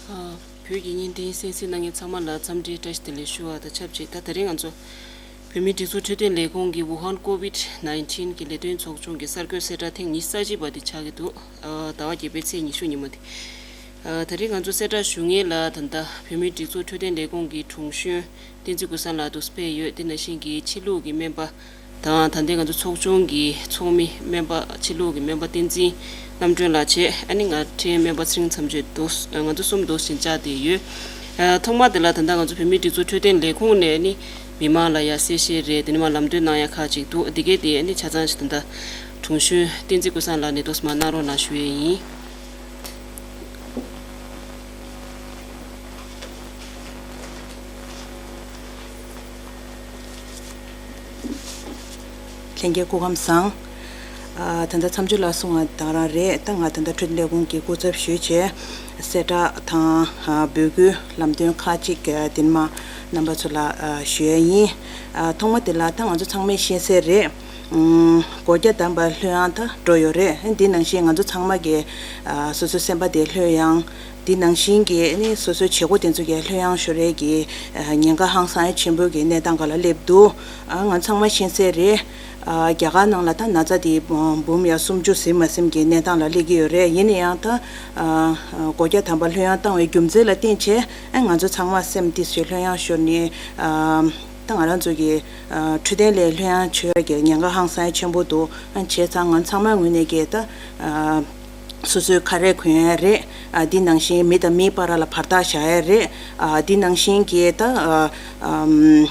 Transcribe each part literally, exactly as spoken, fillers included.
བོད་ཀྱི་བརྙན་འཕྲིན་གསན་གཟིགས་གནང་མཁན་ཚང་མ་ལ་འཚམས་འདྲི་བཀྲ་ཤིས་བདེ་ལེགས་ཞུ་བ་དང་ཆབས་ཅིག་ད་དེ་རིང་ང་ཚོ་བོད་མིའི་སྒྲིག་འཛུགས་འཕྲོད་བསྟེན་ལས་ཁུངས་ཀྱི་ཝུ་ཧན་ཀོ་ཝིད་ནའིན་ཊིན་གྱི་ལས་དོན་ཚོགས་ཆུང་གི་གསར་འགོད་གསལ་བསྒྲགས་ཐེངས་ཉི་ཤུ་རྩ་གཅིག་པ་དེ་ཆགས་ཀྱི་འདུག་ཟླ་བ་བརྒྱད་པའི་ཚེས་ཉི་ཤུ་ཉིན་མོ་དེ། ད་རིང་ང་ཚོ་གསལ་བསྒྲགས་ཞུ་མཁན་ལ་ད་ལྟ་བོད་མིའི་སྒྲིག་འཛུགས་འཕྲོད་བསྟེན་ལས་ཁུངས་ཀྱི་དྲུང་གཞོན་བསྟན་འཛིན་ཀུན་བཟང་ལགས་འདུག་ཕེབས་ཡོད། དེ་ནང་བཞིན་གྱི་ཕྱི་ལུགས་ཀྱི་སྨན་པ་དང་ད་ལྟའི་ང་ཚོ་ཚོགས་ཆུང་གི་ཚོགས་མི་སྨན་པ་ཕྱི་ལུགས་ཀྱི་སྨན་པ་བསྟན་འཛིན་རྣམ་གྲོལ་ལགས་བྱས་ཨ་ནི་ང་འཕྲིན་སྨན་པ་ཚེ་རིང་མཚམས་གཅོད་འདུག་ང་ཚོ་གསུམ་འདུག་ཕྱིན་བཅར་དེ་ཡོད། ཐོག་མ་དེ་ལ་ད་ལྟ་ང་ཚོ་བོད་མིའི་སྒྲིག་འཛུགས་འཕྲོད་བསྟེན་ལས་ཁུངས་ནས་ནི་མི་མང་ལ་ཡ་གསལ་བཤད་རེད། དེ་ནས་མ་ལམ་སྟོན་གནང་ཡ་ཁག་ཅིག་འདུག་དེ་གས་དེ་ནི་ཆ་ཚང་ཞིག་ད་ལྟ་དྲུང་གཞོན་བསྟན་འཛིན་ཀུན་བཟང་ལགས་ནས་ཏོག་ཙམ་མ་གནང་རོགས་གནང་ཞུ་ཡས་ཡིན། ལྷན་རྒྱས་སྐུ་ཁམས་བཟང་། ཨ། ད་ལྟ་མཚམས་གཅོད་ལགས་གསུང་བ་དང་རང་རེད། ད་ང་ད་ལྟ་འཕྲོད་བསྟེན་ལས་ཁུངས་ཀྱི་སྐུ་ཚབ་ཞུས་བྱས་གསལ་བསྒྲགས་དང་། ཨ། འབོད་སྐུལ་ལམ་སྟོན་ཁག་ཅིག་ཨ། འདི་མ་རྣམ་པ་ཚོ་ལ་ཨ། ཞུ་ཡ་ཡིན། ཨ། ཐོག་མ་དེ་ལ་ད་ང་ཚོ་ཚང་མས་ཤེས་གསལ་རེད། ཨུམ། སྒོ་རྒྱ་བསྡམས་པ་ལྷོད་ཡངས་ད་འགྲོ་ཡོད་རེད། འདི་ནང་བཞིན་ང་ཚོ་ཚང་མ་གི་ཨ། སོ་སོའི་སེམས་པ་དེ་ལྷོད་ཡངས། འདི་ནང་བཞིན་གྱི་ནི་སོ་སོའི་བྱེད་སྒོ་དེ་ཚོ་གི་ལྷོད་ཡངས་ཤོར་རེས་ཀྱི་ཉེན་ཁ་ཧང་སང་ཆེན་པོའི་གི་གནས་སྟངས་སྒང་ལ་སླེབས་འདུག་ང་ཚང་མ་ཤེས་གསལ་རེད། རྒྱ་གར་ནང་ལ་ད་ན་ཚ་དེ་འབུམ་ཡ་སུམ་ཅུ་ཟིན་མ་ཟིན་གྱི་གནས་སྟངས་ལ་སླེབས་ཀྱི་ཡོད་རེད། ཡིན་ན་ཡང་ད་སྒོ་རྒྱ་བསྡམས་པ་ལྷོད་ཡངས་བཏང་བའི་རྒྱུ་མཚན་ལ་བརྟེན་བྱས་ང་ཚོ་ཚང་མ་སེམས་ཏིས་ཞིག་ལྷོད་ཡངས་ཤོར་ནས་ད་ང་རང་ཚོ་གི་འཕྲོད་བསྟེན་ལས་ལྷོད་ཡངས་ཆོས་ཀྱི་ཉེན་ཁ་ཧང་སང་ཆེན་པོ་འདུག་བྱས་ཙང་ང་ཚང་མ་ངོས་ནས་ཀྱི་ད། སོ་སོའི་ཁ་རས་གོན་ཡ་རེད། ཨ། འདི་ནང་བཞིན་མི་དང་མིའི་བར་ལ་བར་ཐག་བཞག་ཡ་རེད། ཨ། འདི་ནང་བཞིན་གྱི་ད། ཨ། ཨམ།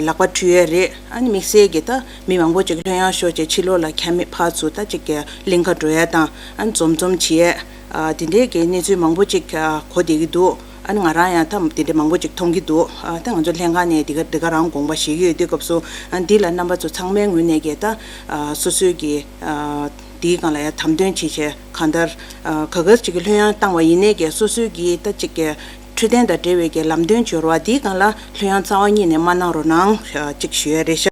ལག་པ་འཁྲུ་ཡ་རེད། ཨ་ནི་དམིགས་བསལ་གྱི་ད་མི་མང་པོ་ཅིག་ལྷོད་ཡངས་ཤོར་བྱས་ཕྱི་ལོགས་ལ་ཁྱབ་མེད་ཕར་ཚུར་ད་ཅིག་གི་གླིང་ག་འགྲོ་ཡ་དང་ཨ་ནི་འཛོམས་འཛོམས་བྱེད་ཡ། ཨ། དེ་འདྲའི་གི་གནས་ཚུལ་མང་པོ་ཅིག་ཨ། གོ་བསྡད་ཀྱི་འདུག་ཨ་ནི་ང་རང་ཡང་ད་དེ་འདྲའི་མང་པོ་ཅིག་མཐོང་གི་འདུག་ཨ། ད་ང་ཚོ་ལྷན་ཁང་ནས་འདི་ག་འདི་ག་རང་དགོངས་པ་བཞེས་ཀྱི་ཡོད་དུས་སྐབས་སུ་ཨ། འདི་ལ་རྣམ་པ་ཚོ་ཚང་མའི་ངོས་ནས་ཀྱི་ད་ཨ། སོ་སོའི་གི་ཨ། དེའི་སྒང་ལ་ཡང་དམ་དོན་བྱེད་བྱས་གང་ལྟར་ཨ། ག་ག་ཅིག་གི་ལྷོད་ཡངས་བཏང་བ་ཡིན་ནའི་ཀྱི་སོ་སོའི་གི་ད་ཅིག་གི་འཕྲོད་བསྟེན་དང་འབྲེལ་བའི་གི་ལམ་སྟོན་སྦྱོར་བ་དེའི་སྒང་ལ་ལྷོད་ཡངས་རྩ་བ་ཉིད་ནས་མ་གནང་རོགས་གནང་ཨ། ཅིག་ཞུ་ཡ་རེད་ཤག་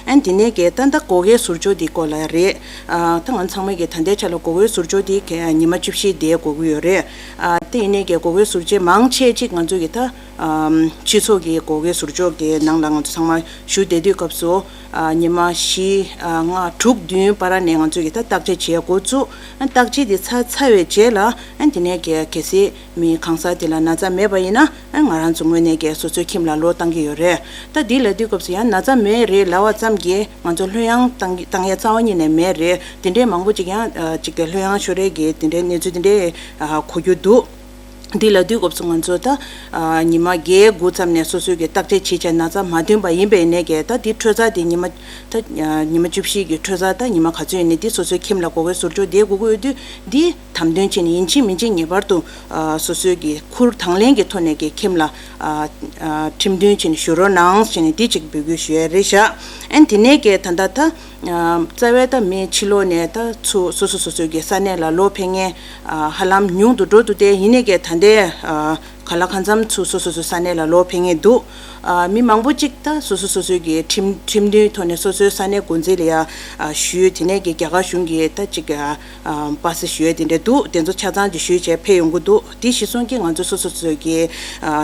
ཨ་ནི་དེ་ནས་ཀྱི་ད་ལྟ་སྒོ་ཁའི་ཟུར་འཇོག་དེའི་སྐོར་ལ་རེད། ཨ། ད་ང་ཚང་མས་ཀྱི་ད་ལྟའི་ཆ་ལ་སྒོ་ཁའི་ཟུར་འཇོག་དེ་གི་ཉི་མ་བཅུ་བཞི་བསྡད་དགོས་ཀྱི་ཡོད་རེད། ཨ། དེ་ཡིན་ནའི་ཀྱི་སྒོ་ཁའི་ཟུར་འཇོག་མང་ཆེ་ཅིག་ང་ཚོ་གི་ད་ཨམ། སྤྱི་ཚོགས་ཀྱི་སྒོ་ཁའི་ཟུར་འཇོག་གི་ནང་ལ་ང་ཚོ་ཚང་མ་བཞུགས་བསྡད་དུས་སྐབས་སུ། ཨ། ཉི་མ་བཞི། ཨ། ལྔ། དྲུག་བདུན་བར་ནས་ང་ཚོས་ཀྱི་ད་བརྟག་དཔྱད་བྱེད་འགོ་བཙུགས། ཨ། བརྟག་དཔྱད་དེ་ཚར་ཚར་བའི་རྗེས་ལ་ཨ་དེ་ནས་ཀྱི་གལ་སྲིད་མི་གང་ཟག་དེ་ལ་ན་ཚ་མེད་པ་ཡིན་ན་ཨ་ང་རང་ཚོ་ངོས་ནས་ཀྱི་སོ་སོའི་ཁྱིམ་ལ་ལོག་བཏང་གི་ཡོད་རེད། ད་འདི་ལབ་དུས་སྐབས་སུ་ཡང་ན་ཚ་མེད་རེད་ལབ་པ་ཙམ་གྱིས་ང་ཚོ་ལྷོད་ཡངས་བཏང་གི་བཏང་ཡ་རྩ་བ་ཉིད་ནས་མེད་རེད། དེ་འདྲའི་མང་པོ་ཅིག་ཡང་ཨ་ཅིག་གི་ལྷོད་ཡངས་ཤོར་རེས་ཀྱི་དེ་འདྲའི་གནས་ཚུལ་དེ་འདྲའི་ཨ་གོ་རྒྱུ་འདུག་འདི་ལབ་དུས་སྐབས་སུ་ང་ཚོ་ད་ཨ་ཉི་མ་བརྒྱད་དགུ་ཙམ་ནས་སོ་སོའི་གི་བརྟག་དཔྱད་བྱེད་བྱས་ན་ཚ་མ་ཐོན་པ་ཡིན་པའི་ནས་ཀྱི་ད་འདི་འཕྲོད་བསྟེན་དེ་ཉི་མ་ད་ཉི་མ་བཅུ་བཞི་གི་འཕྲོད་བསྟེན་ད་ཉི་མ་ག་ཚོད་ཡིན་ནའི་འདི་སོ་སོའི་ཁྱིམ་ལ་སྒོ་ཁའི་ཟུར་འཇོག་བསྡད་དགོས་ཀྱི་ཡོད་དུས་འདི་དམ་དོན་བྱས་ནས་ཡིན་གཅིག་མིན་གཅིག་ངེས་པར་དུ་ཨ་སོ་སོའི་གི་ཁུར་དང་ལེན་གྱི་ཐོག་ནས་ཀྱི་ཁྱིམ་ལ་ཨ་ཨ་ཁྲིམས་མཐུན་བྱས་ནས་བཞུགས་རོགས་གནང་ཞེས་ནས་འདི་གཅིག་འབོད་སྐུལ་ཞུ་ཡ་རེད་ཤག་ཨན་དེ་ནས་ཀྱི་ད་ལྟ་ད། རྩ་བའི་ད་མི་ཕྱི་ལོགས་ནས་ད་ཚུར་སོ་སོ་སོ་སོའི་གི་ས་གནས་ལ་ལོག་ཕེབས་མཁན་ཧ་ལམ་ཉུང་དུ་འགྲོ་འདུག་སྟེ། ཡིན་ནའི་གི་ད་ལྟའི་ག་ལ་གང་འཚམ་ཚུར་སོ་སོ་སོའི་ས་གནས་ལ་ལོག་ཕེབས་མཁན་འདུག་མི་མང་པོ་ཅིག་ད་སོ་སོ་སོ་སོའི་གི་ཁྲིམས་ཁྲིམས་མཐུན་ཐོག་ནས་སོ་སོའི་ས་གནས་འགོ་འཛིན་ལ་ཡ་ཞུས། དེ་ནས་གི་རྒྱ་གར་གཞུང་གི་ད་ཅིག་པ་སེ་ཞུ་ཡ་དེ་འདྲ་འདུག་དེ་ཚོ་ཆ་ཚང་ཅིག་ཞུས་བྱས་ཕེབས་ཡོང་གི་འདུག་དེ་གཞི་བཟུང་གི་ང་ཚོ་སོ་སོ་སོ་སོའི་གི་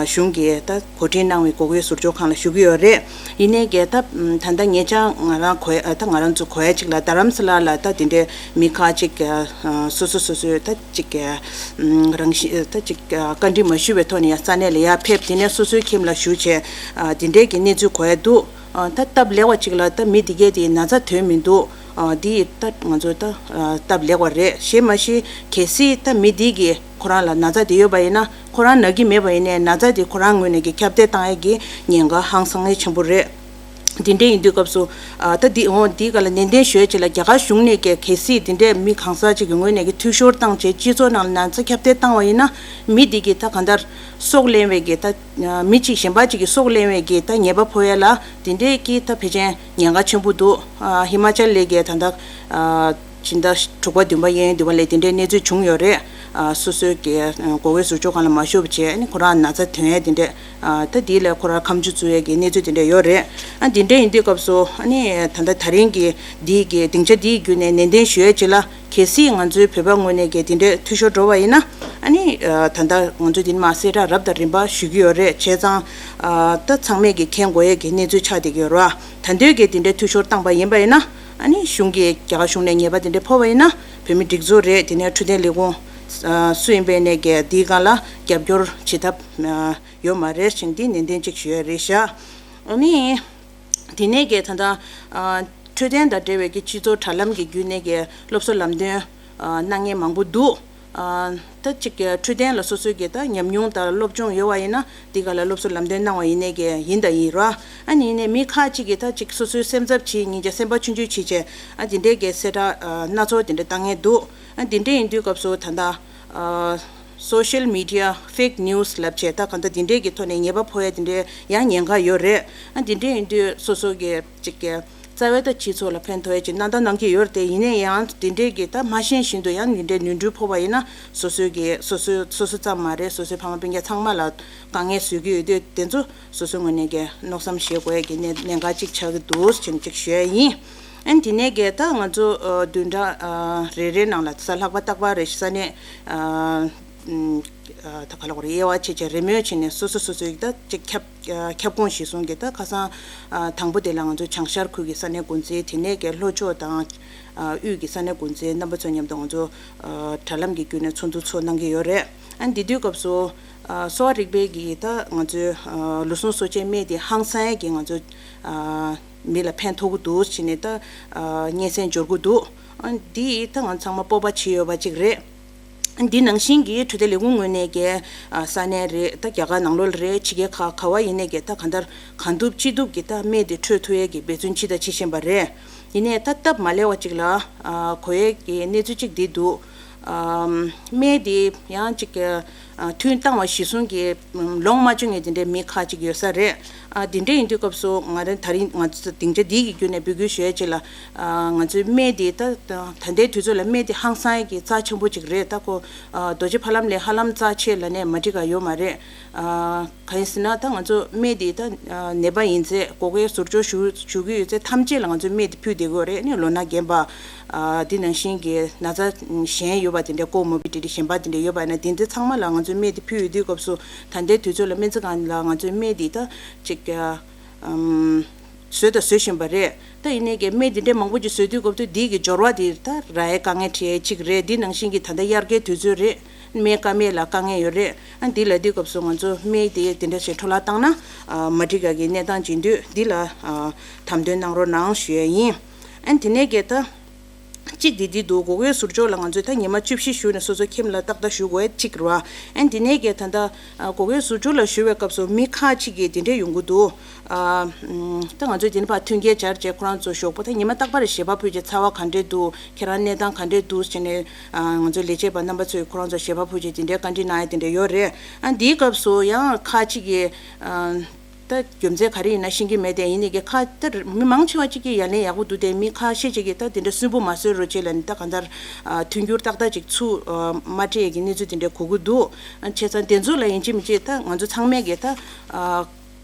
གཞུང་གི་ད། གོ་སྒྲིག་གནང་བའི་སྒོ་ཁའི་ཟུར་འཇོག་ཁང་ལ་ཞུགས་ཀྱི་ཡོད་རེད། ཡིན་ནའི་གི་ད་ད་ལྟ་ཉེ་ཆར་ང་རང་གོ་ད་ང་རང་ཚོ་གོ་ཡ་གཅིག་ལ་རྡ་རམ་ས་ལ་ལ་ད་དེ་འདྲའི་མི་ཁག་ཅིག་སོ་སོ་སོ་སོའི་ད་ཅིག་རང་བཞིན་ད་ཅིག་བཀའ་འདྲི་མ་ཞུས་པའི་ཐོག་ནས་ཡང་ས་གནས་ལ་ཡར་ཕེབས། དེ་ནས་སོ་སོའི་ཁྱིམ་ལ་བཞུགས་བྱས་དེ་འདྲའི་གི་གནས་ཚུལ་གོ་ཡ་འདུག་ད་སྟབས་ལེགས་པ་ཅིག་ལ་ད་མི་དེ་གས་དེ་ན་ཚ་དོན་མི་འདུག་འདི་ད་ང་ཚོ་ད་སྟབས་ལེགས་པ་རེད། གཞན་མ་གཞི་གལ་སྲིད་ད་མི་འདི་གིས་ཁོ་རང་ལ་ན་ཚ་དེ་ཡོད་པ་ཡིན་ན། ཁོ་རང་ན་གི་མེད་པ་ཡིན་ནའི་ན་ཚ་དེ་ཁོ་རང་ངོས་ནས་ཀྱི་ཁྱབ་གདལ་བཏང་ཡས་ཀྱི་ཉེན་ཁ་ཧང་སང་ངེས་ཆེན་པོ་རེད། དེ་འདྲ་ཡིན་དུས་སྐབས་སུ་ཨ་ད་འདི་འོ་འདི་ག་ལ་ནན་ཏན་ཞུ་ཡས་ཅིག་ལ་རྒྱ་གར་གཞུང་ནས་ཀྱི་གལ་སྲིད་དེ་འདྲའི་མི་གང་ཟག་ཅིག་གི་ངོས་ནས་ཀྱི་འཐུས་ཤོར་བཏང་བྱས་སྤྱི་ཚོགས་ནང་ལ་ན་ཚ་ཁྱབ་གདལ་བཏང་བ་ཡིན་ན། མི་འདི་གི་ད་གང་ལྟར་སྲོག་ལེན་བའི་གི་ད་མི་གཅིག་གཞན་པ་ཅིག་གི་སྲོག་ལེན་བའི་གི་ད་ཉེས་པ་ཕོག་ཡས་ལ་དེ་འདྲའི་གི་ད་ཕལ་ཆེར་ཉེན་ཁ་ཆེན་པོ་འདུག་ཧི་མ་ཅལ་ལ་གི་ད་ད་ཨ་སྦྱིན་བདག་དྲུག་པ་བདུན་པ་གཡས་གཡོན་བདུན་པ་ལ་དེ་འདྲའི་གནས་ཚུལ་བྱུང་ཡོད་རེད། ཨ་སོ་སོའི་གི་ཨ་མགོ་སྐོར་ཟུར་འཇོག་སྒང་ལ་མ་ཞུགས་པ་བྱས། ཨ་ནི་ཁོ་རང་ན་ཚ་ཐོན་ཡས་དེ་འདྲས། ཨ་ད་དེ་ལ་ཁོ་རང་ཁ་མཆུ་བཙུགས་ཡས་ཀྱི་གནས་ཚུལ་དེ་འདྲས་ཡོད་རེད། ཨ་དེ་འདྲས་ཡིན་དུས་སྐབས་སུ་ཨ་ནི་ད་ལྟ་ད་རིང་གི་འདི་གི་སྡིངས་ཆ་འདིའི་བརྒྱུད་ནས་ནན་ཏན་ཞུ་ཡས་ཅིག་ལ། གལ་སྲིད་ང་ཚོའི་བོད་པ་ངོས་ནས་ཀྱི་དེ་འདྲས་འཐུས་ཤོར་འགྲོ་བ་ཡིན་ན། ཨ་ནི་ཨ་ད་ལྟ་ང་ཚོས་དེ་ནས་མར་གསལ་བསྒྲགས་རབ་དང་རིམ་པ་ཞུ་གི་ཡོད་རེད། བྱས་ཙང་ཨ་ད་ཚང་མས་ཀྱི་མཁྱེན་དགོས་ཡས་ཀྱི་གནས་ཚུལ་ཆགས་བསྡད་ཀྱི་ཡོད་རེད་བ། ད་འདོད་ཀྱི་དེ་འདྲས་འཐུས་ཤོར་བཏང་པ་ཡིན་པ་ཡིན་ན། ཨ་ནི་གཞུང་གི་རྒྱ་གར་གཞུང་ནས་ཉེས་པ་དེ་འདྲས་ཕོག་པ་ཡིན་ན། བོད་མི་སྒྲིག་འཛུགས་རེད། དེ་ནས་འཕྲོད་བསྟེན་ལས་ཁུངས་ཨ་སུ་ཡིན་པའི་ནས་ཀྱི་འདིའི་སྒང་ལ་རྒྱབ་སྐྱོར་བྱེད་ཐབས་ཨ་ཡོད་མ་རེད་ཅེས་འདི་ནན་ཏན་གཅིག་ཞུ་ཡ་རེད་ཤག་ཨ་ནི། དེ་ནས་ཀྱི་ད་ལྟ་ཨ་འཕྲོད་བསྟེན་དང་འབྲེལ་བའི་གི་སྤྱི་ཚོགས་དྲ་ལམ་གྱི་བརྒྱུད་ནས་ཀྱི་སློབ་གསོ་ལམ་སྟོན་ཨ་གནང་མཁན་མང་པོ་འདུག་ཨ་ད་ཅིག་གི་འཕྲོད་བསྟེན་ལ་སོ་སོའི་གི་ད་ཉམས་མྱོང་དང་སློབ་སྦྱོང་ཡོད་པ་ཡིན་ན། འདི་ག་ལ་སློབ་གསོ་ལམ་སྟོན་གནང་བ་ཡིན་ནས་ཀྱི་ཡིན་དང་ཡིན་ར། ཨ་ནི་ཡིན་ནས་མི་ཁག་ཅིག་གིས་ད་ཅིག་སོ་སོའི་སེམས་འཚབ་བྱེད་ཉིན་གྱི་སེམས་པ་ཆུང་ཆུང་བྱེད་བྱས། ཨ་འདི་འདྲའི་གི་གསལ་བསྒྲགས་ཨ་སྣ་ཚོགས་འདི་འདྲ་བཏང་མཁན་འདུག་ཨ་འདི་འདྲ་ཡིན་དུས་སྐབས་སུ་ད་ལྟ་ཨ་social media fake news ལབ་བྱས། ད་གང་ལྟར་འདི་འདྲའི་གི་ཐོག་ནས་ཉེས་པ་ཕོག་ཡ་འདི་འདྲའི་ཡང་ཉེན་ཁ་ཡོད་རེད། ཨ་འདི་འདྲ་ཡིན་དུས་སོ་སོ་གི་ཅིག་གི་རྩ་བའི་ད་སྤྱི་ཚོགས་ལ་ཕན་ཐོགས་ཡ་ཅིག་སྣ་དག་གནང་གི་ཡོད་རེད་དེ། ཡིན་ན་ཡང་འདི་འདྲའི་གི་ད་མ་ཤེས་བཞིན་དུ་ཡང་འདི་འདྲའི་ནོར་འཁྲུལ་ཕོག་པ་ཡིན་ན། སོ་སོའི་གི་སོ་སོའི་སོ་སོ་ཙམ་མ་རེད། སོ་སོའི་ཕ་མ་སྤུན་ཀྱག་ཚང་མ་ལ་དཀའ་ངལ་བཟོ་གི་ཡོད་དུས། དེ་ཚོ་སོ་སོའི་ངོས་ནས་ཀྱི་མནོ་བསམ་བཞེས་དགོས་ཡ་གི་གནད་གནད་འགག་ཅིག་ཆགས་ཀྱི་འདུག་ཅེས་ཅིག་ཞུ་ཡ་ཡིན། ཨ་ནི་དེ་ནས་ཀྱི་ད་ང་ཚོ་ཨ་བདུན་ཕྲག་ཨ་རེ་རེའི་ནང་ལ་གཟའ་ལྷག་པ་རྟག་པར་རེ་ས་གནས་ཨ་ཨ་ད་ག་ལ་གོ་རེ་དབྱེ་བ་ཕྱེ་བྱས་རེས་མོས་བྱས་ནས་སོ་སོ་སོ་སོའི་ད་ཅིག་ཁྱབ་ཨ་ཁྱབ་ཁོངས་གཞིར་བཟུང་གི། ད་ཁ་སང་ཨ་དང་པོ་དེ་ལ་ང་ཚོ་བྱང་ཤར་ཁུལ་གྱི་ས་གནས་འགོ་འཛིན། དེ་ནས་ཀྱི་ལྷོ་ཕྱོགས་དང་ཨ་དབུས་ཀྱི་ས་གནས་འགོ་འཛིན་རྣམ་པ་ཚོ་མཉམ་དུ་ང་ཚོ་ཨ་དྲ་ལམ་གྱི་བརྒྱུད་ནས་ཚོགས་འདུ་ཚོགས་གནང་གི་ཡོད་རེད། ཨ་ནི་དེ་དུས་སྐབས་སུ་ཨ་གསོ་བ་རིག་པའི་གི་ད་ང་ཚོའི་ཨ་ལུས་ཟུངས་གསོ་བྱའི་སྨན་དེ་ཧང་སང་ཡས་ཀྱི་ང་ཚོ་ཨ་མི་ལ་ཕན་ཐོགས་ཀྱི་འདུག་ཟེར་ནས་ད་ཨ་སྙན་སེང་འབྱོར་གྱི་འདུག་ཨ་འདི་ད་ང་ཚང་མ་སྤོབས་པ་བྱེད་འོས་པ་ཅིག་རེད། འདི་ནང་བཞིན་གྱི་འཕྲོད་བསྟེན་ལས་ཁུངས་ངོས་ནས་ཀྱི་ཨ་ས་གནས་རེད། ད་རྒྱ་གར་ནང་ལོགས་རེད། ཕྱི་རྒྱལ་ཁག་ག་བ་ཡིན་ནས་ཀྱི་ད་གང་ལྟར་གང་ཐུབ་ཅི་ཐུབ་ཀྱི་ད་སྨན་དེ་འཕྲོད་ཐུབ་ཡས་ཀྱི་འབད་བརྩོན་ཅི་དང་ཅི་བཞིན་པ་རེད། ཡིན་ནའི་ད་སྟབས་མ་ལེགས་པ་ཅིག་ལ་ཨ་གོ་ཡས་ཀྱི་གནས་ཚུལ་ཅིག་འདི་འདུག་ཨམ་སྨན་དེ་ཡང་ཅིག་ཨ་ཐུན་བཏང་བ་གཞིར་བཟུང་གི་ཨམ་ལོང་མ་བཅུག་མཁན་དེ་འདྲའི་མི་ཁག་ཅིག་ཡོད་ས་རེད། ཨ་དེ་འདྲ་ཡིན་དུས་སྐབས་སུ་ང་རང་ད་རིང་ང་ཚོ་སྡིངས་ཆ་འདི་གི་བརྒྱུད་ནས་འབོད་སྐུལ་ཞུ་ཡས་ཅིག་ལ། ཨ་ང་ཚོའི་སྨན་དེ་ད་ད་ལྟའི་དུས་ཚོད་ལ་སྨན་དེ་ཧང་སང་ཡས་ཀྱི་རྩ་ཆེན་པོ་ཅིག་རེད། ད་ཁོ་ཨ་རྡོ་རྗེ་ཕ་ལམ་ལས་ཧ་ལམ་རྩ་ཆེ་ལབ་ནས་མ་འགྲིག་ག་ཡོད་མ་རེད། ཨ་གང་ཡིན་ཟེར་ན་ད་ང་ཚོ་སྨན་དེ་ད་ཨ་ནད་པ་ཡིན་ཚེ་མགོ་སྐོར་ཟུར་འཇོག་ཞུ་ཞུ་གི་ཡོད་ཚེ་ཐམས་ཅད་ལ་ང་ཚོས་སྨན་དེ་ཕུལ་བསྡད་ཀྱི་ཡོད་རེད། ཨ་ནི་ལོ་ན་རྒན་པ། ཨ་དེ་ནང་བཞིན་གྱི་ན་ཚ་གཞན་ཡོད་པ་དེ་འདྲའི་ཀོ་མོ་བི་ཌི་ཊི་གཞན་པ་དེ་འདྲ་ཡོད་པ་ཡིན་ན། དེ་འདྲ་ཚང་མ་ལ་ང་ཚོས་སྨན་དེ་ཕུལ་ཡོད་དུས་སྐབས་སུ་ད་ལྟའི་དུས་ཚོད་ལ་སྨན་རྩིས་ཁང་ལ་ང་ཚོས་སྨན་དེ་ད་ཅིག་ཨམ་བཟོས་དང་བཟོ་བཞིན་པ་རེད། ད་ཡིན་ནའི་གི་སྨན་དེ་འདྲའི་མང་པོ་ཅིག་བཟོས་དུས་སྐབས་དུས་འདི་གི་སྦྱོར་བ་དེ་ད་རག་ཡས་དཀའ་ངལ་འཕྲད་ཡས་ཅིག་རེད། འདི་ནང་བཞིན་གྱི་ད་ལྟ་དབྱར་ཁའི་དུས་ཚོད་རེད། སྨན་དཀའ་མེད་ལ་དཀའ་ངལ་ཡོད་རེད། ཨ་འདི་ལ་དུས་སྐབས་སུ་ང་ཚོ་སྨན་དེ་དེ་འདྲ་ཞིག་འཕྲོ་བརླག་བཏང་ན་ཨ་མ་འགྲིག་ག་གི་གནས་སྟངས་ཅིག་འདུག་འདི་ལ་ཨ་དམ་དོན་གནང་རོགས་གནང་ཞུ་ཡས་ཡིན། ཨ་དེ་ནས་གི་ད། གཅིག་དེ་འདི་འདུག་མགོ་སྐོར་ཟུར་འཇོག་ལ་ང་ཚོས་ད་ཉི་མ་བཅུ་བཞི་བཞུགས་ནས་སོ་སོ་ཁྱིམ་ལ་ཏག་ཏག་བཞུགས་དགོས་གཅིག་རེད་བ། ཨ་འདི་ནས་གི་ད་ལྟ་ཨ་མགོ་སྐོར་ཟུར་འཇོག་ལ་བཞུགས་པའི་སྐབས་སུ་མི་ཁག་ཅིག་གིས་དེ་འདྲས་ཡོང་གི་འདུག་ཨ་ཨམ་ད་ང་ཚོས་དེ་ནས་ཕར་མཐུན་རྐྱེན་སྦྱར་བྱས་ཁོ་རང་ཚོ་ཞོགས་པ་ད་ཉི་མ་རྟག་པར་ཞལ་པར་ཕུལ་བྱས་ཚ་བ་ག་འདྲས་འདུག་ཁྱེད་རང་གནས་སྟངས་ག་འདྲས་འདུག་ཟེར་ནས་ཨ་ང་ཚོའི་ལས་བྱེད་པ་རྣམ་པ་ཚོས་ཁོ་རང་ཚོ་ཞལ་པར་ཕུལ་བྱས་དེ་འདྲས་བཀའ་འདྲི་གནང་ཡ་དེ་འདྲས་ཡོད་རེད། ཨ་འདིའི་སྐབས་སུ་ཡང་ཁག་ཅིག་གིས་ཨ། ད་རྒྱུ་མཚན་ག་རེ་ཡིན་ན་ཤེས་ཀྱི་མེད་དེ། ཡིན་ནའི་གི་ཁ་ད་མི་མང་ཆེ་བ་གཅིག་གིས་ཡ་ལན་ཡག་པོ་འདུག་སྟེ། མི་ཁ་ཤས་ཅིག་གིས་ད་དེ་འདྲ་སུན་པོ་མ་བཟོས་རོགས་བྱེད་ལབ་ནས་ད་གང་ལྟར་ཨ་མཐུན་འགྱུར་ཏག་ཏག་ཅིག་ཚུགས་ཨ་མ་སྤྲད་ཀྱི་གནས་ཚུལ་དེ་འདྲ་གོ་གི་འདུག་ཨ་བྱས་ཙང་དེ་ཚོ་ལ་ཡིན་གཅིག་མིན་གཅིག་ད་ང་ཚོ་ཚང་མས་གི་ད་ཨ་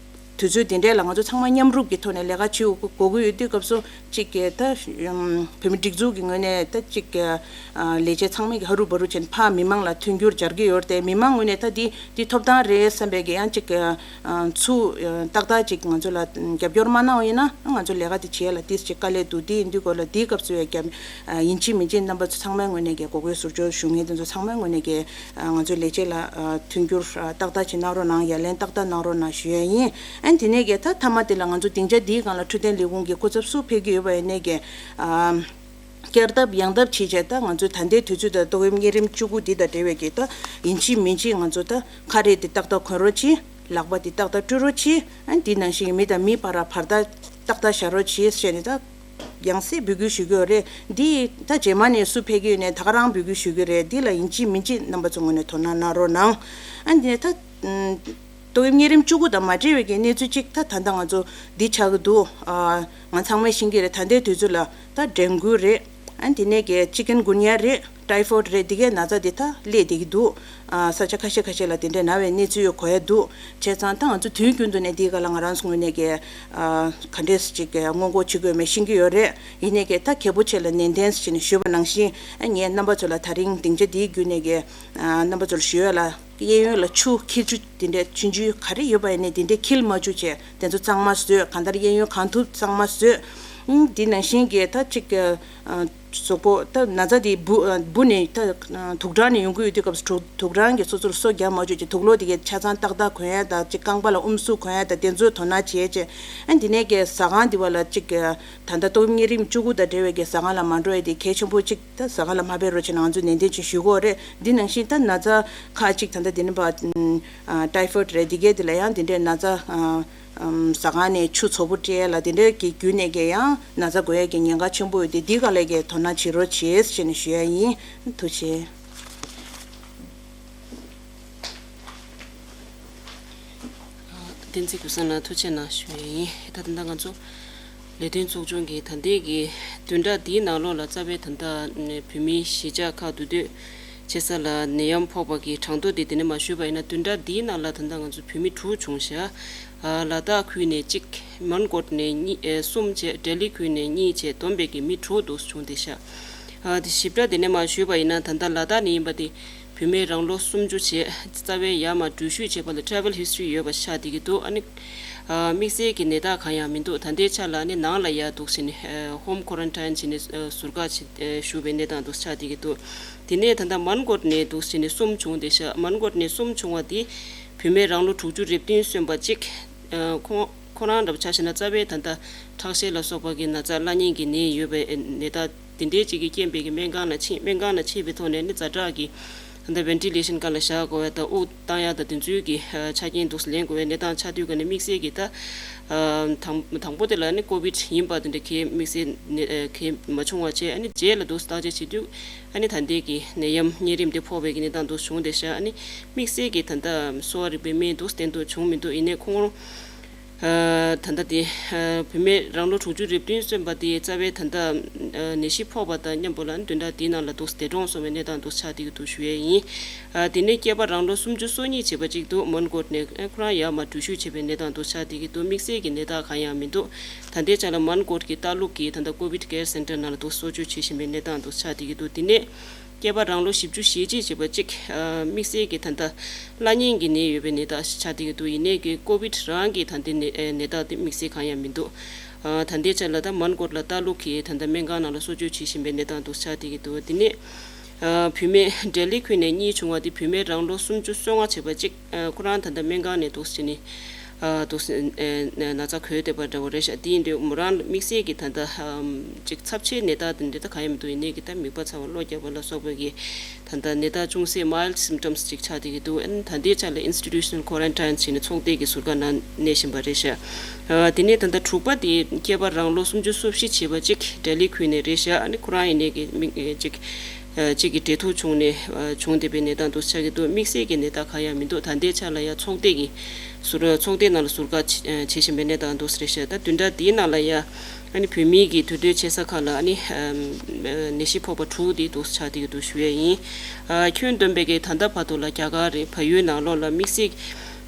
དུས་ཚོད་དེ་འདྲ་ལ་ང་ཚོ་ཚང་མ་མཉམ་རུབ་ཀྱི་ཐོག་ནས་ལས་ཀ་བྱེད་དགོས་ཀྱི་ཡོད་དུས་སྐབས་སུ་གཅིག་གི་ད་ཨམ་བོད་མི་སྒྲིག་འཛུགས་ཀྱི་ངོས་ནས་ད་གཅིག་གི་ཨ་ལས་བྱེད་ཚང་མས་ཀྱི་ཧ་རུ་བ་རུ་བྱས་ནས་ཕར་མི་མང་ལ་མཐུན་འགྱུར་སྦྱར་གྱི་ཡོད་རེད་དེ། མི་མང་ངོས་ནས་ད་འདི་འདི་ཐོབ་ཐང་རེད་བསམ་པའི་གི་ཡང་གཅིག་གི་ཨ་ཚུར་ཨ་ཏག་ཏག་ཅིག་ང་ཚོ་ལ་རྒྱབ་སྐྱོར་མ་གནང་བ་ཡིན་ན་ང་ཚོ་ལས་ཀ་དེ་བྱེད་ཡ་ལ་ཏིས་ཅིག་དཀའ་ལས་འདུག་དེ་ཡིན་དུས་སྐོར་ལ་དེའི་སྐབས་སུ་ཡ་རྒྱབ་ཨ་ཡིན་གཅིག་མིན་གཅིག་རྣམ་པ་ཚོ་ཚང་མའི་ངོས་ནས་ཀྱི་མགོ་སྐོར་ཟུར་འཇོག་ཞུ་མཁན་དེ་ཚོ་ཚང་མའི་ངོས་ནས་ཀྱི་ཨ་ང་ཚོའི་ལས་བྱེད་ལ་ཨ་མཐུན་འགྱུར་ཨ་ཏག་ཏག་ཅིག་གནང་རོགས་གནང་། ཡ་ལན་ཏག་ཏག་གནང་རོགས་གནང་ཞུ་ཡ་ཡིན། ཨ་དེ་ནས་ཀྱི་ད་མཐའ་མ་དེ་ལ་ང་ཚོ་སྡིངས་ཆ་འདིའི་སྒང་ལ་འཕྲོད་བསྟེན་ལས་ཁུངས་ཀྱི་སྐུ་ཚབ་སུ་ཕེབས་ཀྱི་ཡོད་པ་ཡིན་ནས་ཀྱི་ཨ། བསྐྱར་ལྡབ་ཡང་ལྡབ་བྱས་བྱས་ད་ང་ཚོའི་ད་ལྟའི་དུས་ཚོད་དང་ཏོག་དབྱིབས་གཉན་རིམས་བཅུ་དགུ་འདི་དང་འབྲེལ་བའི་གི་ད་ཡིན་གཅིག་མིན་གཅིག་ང་ཚོ་ད་ཁ་རས་དེ་ཏག་ཏག་གོན་རོགས་གྱིས། ལག་པ་དེ་ཏག་ཏག་བཀྲུ་རོགས་གྱིས། ཨ་འདི་ནང་བཞིན་མི་དང་མི་བར་བར་ཐག་ཏག་ཏག་བཞག་རོགས་གྱིས་ཞེས་ནས་ད་ཡང་སེ་འབོད་སྐུལ་ཞུ་གི་ཡོད་རེད། འདི་ད་རྗེས་མ་ནས་སུ་ཕེབས་ཀྱི་ཡོད་ནས་ད་ག་རང་འབོད་སྐུལ་ཞུ་གི་རེད། འདི་ལ་ཡིན་གཅིག་མིན་གཅིག་རྣམ་པ་ཚོ་ངོས་ནས་དོ་སྣང་གནང་རོགས་གནང་། ཨ་འདི་ནས་ད་ཏོག་དབྱིབས་གཉན་རིམས་བཅུ་དགུ་དང་མ་འབྲེལ་བའི་གི་གནས་ཚུལ་གཅིག་ད་ད་ལྟ་ང་ཚོ་འདི་ཆགས་ཀྱི་འདུག་ཨ་ང་ཚང་མས་ཤེས་ཀྱི་རེད། ད་ལྟའི་དུས་ཚོད་ལ་ད་ཌེང་གུ་རེད། ཨ་དེ་ནས་གི་ཅི་ཀུན་གུན་ཡ་རེད། ཊའི་ཕོའི་ཌི་རེད། འདི་གའི་ན་ཚ་འདི་ད་སླེབས་བསྡད་ཀྱི་འདུག་ཨ་ས་ཆ་ཁ་ཤས་ཁ་ཤས་ལ་དེ་འདྲའི་ན་བའི་གནས་ཚུལ་ཡོད་གོ་ཡ་འདུག་བྱས་ཙང་ད་ང་ཚོ་དུས་རྒྱུན་དུ་ནས་འདིའི་སྒང་ལ་ང་རང་ཚོ་ངོས་ནས་ཀྱི་ཨ་ག་འདྲས་ཅིག་གི་སྔོན་འགོག་བྱེད་དགོས་མེད་ཤེས་ཀྱི་ཡོད་རེད། ཡིན་ནའི་ཀྱི་ད་གལ་པོ་ཆེ་ལ་ནན་ཏན་བྱས་ནས་ཞུས་པ་ནང་བཞིན་ཨ་ངས་རྣམ་པ་ཚོ་ལ་ད་རིང་སྡིངས་ཆ་འདིའི་བརྒྱུད་ནས་ཀྱི་ཨ་རྣམ་པ་ཚོ་ལ་ཞུ་ཡ་ལ་གཡས་གཡོན་ལ་ཆུ་འཁྱིལ་ཆུ་དེ་འདྲའི་ཆུང་ཆུང་ག་རེ་ཡོད་པ་ཡིན་ནའི་དེ་འདྲའི་འཁྱིལ་མ་བཅུག་བྱས་དེ་ཚོ་གཙང་མ་བཟོས། གང་ལྟར་གཡས་གཡོན་གང་ཐུབ་གཙང་མ་བཟོས། ཨང་འདི་ནང་བཞིན་གྱི་ད་ཅིག་གི་ཨ་གཟུགས་པོ་ད་ན་ཚ་དེ་འབུ་ཨ་འབུ་ནས་ད་ཨ་དུག་སྦྲང་ནས་ཡོང་གི་ཡོད་དུས་སྐབས་སུ་དུག་དུག་སྦྲང་གིས་སོ་སོར་སོ་རྒྱག་མ་བཅུག་ཅིག་དུག་ལོག་དེ་གའི་ཆ་ཚང་ཏག་ཏག་གོན་ཡ་དང་ཅིག་རྐང་པ་ལ་ཨུམ་སུ་གོན་ཡ་དང་དེ་ཚོའི་དོ་སྣང་བྱེད་ཅེས། ཨ་འདི་ནས་ཀྱི་ཟ་ཁང་འདི་བ་ལ་ཅིག་གི་ད་ལྟ་ཏོག་དབྱིབས་གཉན་རིམས་བཅུ་དགུ་དང་འབྲེལ་བའི་གི་ཟ་ཁང་ལ་མ་འགྲོ་ཡ་དེ་གལ་ཆེན་པོ་ཅིག་ད་ཟ་ཁང་ལ་མ་ཕེབས་རོགས་བྱེད་ནང་ཚོས་ནན་ཏན་ཅིག་ཞུ་དགོས་རེད། འདི་ནང་བཞིན་ད་ན་ཚ་ཁག་ཅིག་ད་ལྟ་འདི་ནས་པ་ཨ་ཊའི་ཕོའི་ཌི་རེད། འདི་གའི་དེ་ལ་ཡང་འདི་འདྲའི་ན་ཚ་ཨ་ཨམ་ཟ་ཁང་ནས་ཆུ་ཚ་པོ་སྤྲད་ལ་དེ་འདྲའི་གི་བརྒྱུད་ནས་ཀྱི་ཡང་ན་ཚ་འགོས་ཡས་ཀྱི་ཉེན་ཁ་ཆེན་པོ་ཡོད་དེ་འདི་ག་ལས་ཀྱི་དོ་སྣང་བྱེད་རོགས་བྱེད་ཞེས་ནས་ཞུ་ཡ་ཡིན། ཐུགས་རྗེ་ཆེ། བསྟན་འཛིན་ཀུན་བཟང་ལགས་ཐུགས་རྗེ་གནང་ཞུ་ཡ་ཡིན། ད་ད་ལྟ་ང་ཚོ་ལས་དོན་ཚོགས་ཆུང་གི་ད་ལྟའི་གི་བདུན་ཕྲག་འདིའི་ནང་ལོགས་ལ་རྩ་བའི་ད་ལྟ་བོད་མིའི་གཞིས་ཆགས་ཁག་འདུས་སྡོད་བྱེད་ས་ལ་ནད་ཡམས་ཕོག་པ་གི་གྲངས་ཐོ་དེ་དེ་ནས་མར་ཞུས་པ་ཡིན་ན། བདུན་ཕྲག་འདིའི་ནང་ལ་ད་ལྟ་ང་ཚོ་བོད་མི་དྲུག་བྱུང་ཤག་ཨ་ལ་དྭགས་ཁུལ་ནས་གཅིག་མོན་གྷོ་ནས་གཉིས་ཨེ་གསུམ་བྱས། ལྡི་ལི་ཁུལ་ནས་གཉིས་བྱས། བསྡོམས་པས་ཀྱི་མི་དྲུག་འདུག་བྱུང་བསྡད་ཤག་ཨ་དེ་ཞིབ་ཕྲ་དེ་ནས་མར་ཞུས་པ་ཡིན་ན། ད་ལྟ་ལ་དྭགས་ནས་ཡིན་པ་དེ་བོད་མི་རང་ལོ་སུམ་ཅུ་བྱས། རྩ་བའི་ཡར་མར་འགྲུལ་བཞུད་བྱས་པ་ལ་travel history ཡོད་པ་ཆགས་བསྡད་ཀྱི་འདུག་ཨ་ནི་ཨ་དམིགས་བསལ་གྱི་ནད་རྟགས་གང་ཡང་མི་འདུག་ད་ལྟའི་ཆ་ལ་ཨ་ནི་ནང་ལ་ཡར་འདུག་བྱས་ནས་ཨ་home quarantine བྱས་ནས་ཨ་ཟུར་བཀག་བྱས་ཨ་བཞུགས་པའི་གནས་སྟངས་འདུག་ཆགས་བསྡད་ཀྱི་འདུག་དེ་ནས་ད་ལྟ་མོན་གྷོ་ནས་འདུག་བྱས་ནས་གསུམ་བྱུང་བསྡད་ཤག་མོན་གྷོ་ནས་གསུམ་བྱུང་བ་དེ་བུད་མེད་རང་ལོ་དྲུག་ཅུ་རེ་བདུན་སོན་པ་གཅིག་ཨ་ཁོང་ཁོ་རང་འདྲ་པོ་ཆ་བཞག་ན་རྩ་བའི་ད་ལྟ་ཁྲག་ཤེད་ལ་སོགས་པ་གི་ན་ཚ་བླ་གཉན་གྱི་ནད་ཡོད་པའི་ནད་རྟགས་དེ་འདྲའི་ཅིག་གི་རྐྱེན་པས་ཀྱི་སྨན་ཁང་ལ་ཕྱིན། སྨན་ཁང་ལ་ཕྱིན་པའི་ཐོག་ནས་ནི་ཛ་དྲག་གི་ད་ལྟ་ventilation སྒང་ལ་བཞག་དགོས་པ་དང་དབུགས་བཏང་ཡ་དང་དེ་ཚོའི་གི་ཆ་རྐྱེན་འདུག་ལེན་དགོས་པའི་གནས་སྟངས་ཆགས་དུས་ཀ་ནས་དམིགས་བསལ་གྱི་ད་དང་དང་པོ་དེ་ལ་ནི་ཀོ་བིད་ཡིན་པ་དེ་འདྲ་གའི་དམིགས་བསལ་ནད་གའི་མ་བྱུང་བ་བྱས། ཨ་ནི་རྗེས་ལ་འདུག་བརྟག་དཔྱད་བྱེད་དུས་ཨ་ནི་ད་ལྟའི་གི་ནད་ཡམས་གཉན་རིམས་དེ་ཕོག་པའི་གི་གནས་སྟངས་འདུག་བྱུང་བསྡད་ཤག་ཨ་ནི་དམིགས་བསལ་གྱི་ད་ལྟ་གསོ་བ་རིག་པའི་སྨན་འདུག་བསྟེན་ཐུབ་བྱུང་མི་འདུག་ཡིན་ནའི་ཁོང་ཨ་ད་ལྟ་དེ་ཨ་བུད་མེད་རང་ལོ་དྲུག་ཅུ་རེ་བདུན་སོན་པ་དེ་རྩ་བའི་ད་ལྟ་ཨ་ནད་གཞི་ཕོག་པ་དང་མཉམ་པོ་ལ་བདུན་ཕྲག་འདིའི་ནང་ལ་འདུག་འདས་གྲོངས་སོང་བའི་གནས་སྟངས་འདུག་ཆགས་བསྡད་ཀྱི་འདུག་ཞུ་ཡས་ཡིན། ཨ་དེ་ནས་སྐྱེས་པ་རང་ལོ་སུམ་ཅུ་སོ་གཉིས་བྱས་པ་གཅིག་འདུག་མོན་གྷོ་ནས་ཨ་ཁོ་རང་ཡར་མར་འགྲུལ་བཞུད་བྱས་པའི་གནས་སྟངས་འདུག་ཆགས་བསྡད་ཀྱི་འདུག་དམིགས་བསལ་གྱི་ནད་རྟགས་གང་ཡང་མི་འདུག་ད་ལྟའི་ཆ་ལ་མོན་གྷོ་གི་ལྟ་ལུགས་ཀྱི་ད་ལྟ་ཀོ་བིད་ཀེར་སེན་ཊར་ནང་ལ་འདུག་གསོ་བཅོས་བྱེད་བཞིན་པའི་གནས་སྟངས་འདུག་ཆགས་བསྡད་ཀྱི་འདུག་དེ་ནས་སྐྱེས་པ་རང་ལོ་བཞི་བཅུ་ཞེ་གཅིག་བྱས་པ་གཅིག་ཨ་དམིགས་བསལ་གྱི་ད་ལྟ་བླ་གཉན་གྱི་ནད་ཡོད་པའི་ནད་རྟགས་ཤིག་ཆགས་བསྡད་ཀྱི་འདུག་ཡིན་ནའི་གི་ཀོ་བིད་རང་གི་ད་ལྟའི་ནད་ཨེ་ནད་རྟགས་དེ་དམིགས་བསལ་གང་ཡང་མི་འདུག་ཨ་ད་ལྟའི་ཆ་ལ་ད་མོན་གྷོ་ལ་ལྟ་ལུགས་ཀྱི་ད་ལྟ་སྨན་ཁང་ནང་ལ་གསོ་བཅོས་བྱེད་བཞིན་པའི་གནས་སྟངས་འདུག་ཆགས་བསྡད་ཀྱི་འདུག་དེ་ནས་ཨ་བུད་མེད་ལྡི་ལི་ཁུལ་ནས་གཉིས་བྱུང་བ་དེ་བུད་མེད་རང་ལོ་སུམ་ཅུ་སོ་ལྔ་བྱས་པ་གཅིག་ཨ་ཁོ་རང་ད་ལྟ་སྨན་ཁང་ནས་འདུག་སེ་བྱས་ནས་ཨ་འདུག་སེ་ཨ་ན་ཚ་འགོས་བསྡད་པ་འདྲ་བོ་རེད་ཤག་དེ་ཡིན་དུས་མོ་རང་དམིགས་བསལ་གྱི་ད་ལྟ་ཨམ་ཅིག་ཚབས་ཆེའི་ནད་རྟགས་དེ་འདྲ་ད་གང་ཡང་མི་འདུག་ཡིན་ནའི་གི་ད་མིད་པ་ཚ་བ་གློ་རྒྱག་པ་ལ་སོགས་པའི་གི་ད་ལྟ་ནད་རྟགས་ཅུང་ཟད་mild symptoms ཅིག་ཆགས་བསྡད་ཀྱི་འདུག་ཨ་ནི་ད་ལྟའི་ཆ་ལ་institutional quarantine བྱས་ནས་ཚོགས་སྡེ་གི་ཟུར་བཀག་ནང་གནས་བཞིན་པ་རེད་ཤག་ཨ་དེ་ནས་ད་ལྟ་དྲུག་པ་དེ་སྐྱེས་པ་རང་ལོ་སུམ་ཅུ་སོ་བཞི་བྱས་པ་ཅིག་ལྡི་ལི་ཁུལ་ནས་རེད་ཤག་ཨ་ནི་ཁོ་རང་ཡིན་ནའི་གི་མིག་ཨེ་ཅིག་ཨ་ཅིག་གི་འབྲེལ་ཐོག་བྱུང་ནས་ཨ་བྱུང་བསྡད་པའི་གནས་སྟངས་འདུག་ཆགས་ཀྱི་འདུག་དམིགས་བསལ་གྱི་ནད་རྟགས་གང་ཡང་མི་འདུག་ད་ལྟའི་ཆ་ལ་ཡང་ཚོགས་སྡེ་གི་ཟུར་ཚོགས་སྡེ་ནང་ལ་ཟུར་བཀག་བྱེད་བཞིན་པའི་གནས་སྟངས་འདུག་རེད་ཤག་ད་བདུན་ཕྲག་འདིའི་ནང་ལ་ཡང་ཨ་ནི་བོད་མིའི་གི་འདུས་སྡོད་བྱེད་ས་ཁག་ལ་ཨ་ནི་ཨམ་ནད་གཞི་ཕོག་པ་དྲུག་དེ་འདུག་ཆགས་བསྡད་ཀྱི་འདུག་ཞུ་ཡས་ཡིན། ཨ་ཁྱོན་བསྡོམས་པའི་གི་ད་ལྟ་བར་དུ་ལ་རྒྱ་གར་རེད། བལ་ཡུལ་ནང་ལོགས་ལ་དམིགས་བསལ་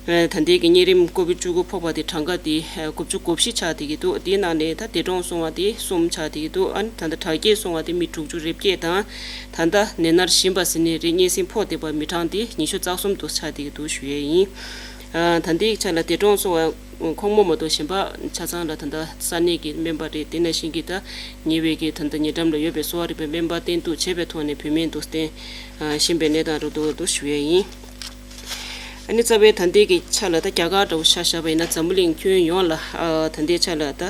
ཨ་ད་ལྟའི་གི་གཉན་རིམས་ཀོ་བིད་བཅུ་དགུ་ཕོག་པ་དེ་གྲངས་ཀ་དེ་ཨ་དགུ་བཅུ་གོ་བཞི་ཆགས་བསྡད་ཀྱི་འདུག་དེའི་ནང་ནས་ད་འདས་གྲོངས་སོང་བ་དེ་གསུམ་ཆགས་བསྡད་ཀྱི་འདུག་ཨ་ནི་ད་ལྟ་དྲག་སྐྱེད་སོང་བ་དེ་མི་དྲུག་ཅུ་རེ་བརྒྱད་དང་། ད་ལྟ་ནད་མནར་བཞིན་པ་ཟེར་ནའི་རེད། སྙན་སེང་ཕོག་བསྡད་པ་མི་གྲངས་དེ་ཉི་ཤུ་རྩ་གསུམ་དུ་ཆགས་བསྡད་ཀྱི་འདུག་ཞུ་ཡས་ཡིན། ཨ་ད་ལྟའི་ཆ་ལ་འདས་གྲོངས་སོང་བ་ཁོང་མོ་མ་གཏོགས་གཞན་པ་ཆ་ཚང་ལ་ད་ལྟ་ས་གནས་ཀྱི་སྨན་པ་རེད། དེ་ནང་བཞིན་གྱི་ད་ཉེ་བའི་གི་ད་ལྟ་ཉེ་འགྲམ་ལ་ཡོད་པའི་གསོ་བ་རིག་པའི་སྨན་པ་བསྟེན་གཏུག་བྱས་པའི་ཐོག་ནས་བོད་སྨན་དུ་བསྟེན་ཨ་བཞིན་པའི་གནས་སྟངས་རུ་འདུག་འདུག་ཞུ་ཡས་ཡིན། ཨ་ནི་རྩ་བའི་ད་ལྟའི་གི་ཆ་ལ་ད་རྒྱ་གར་འདྲ་བོ་ཆ་བཞག་པ་ཡིན་ན་འཛམ་བུ་གླིང་ཁྱོན་ཡོངས་ལ་ཨ་ད་ལྟའི་ཆ་ལ་ད་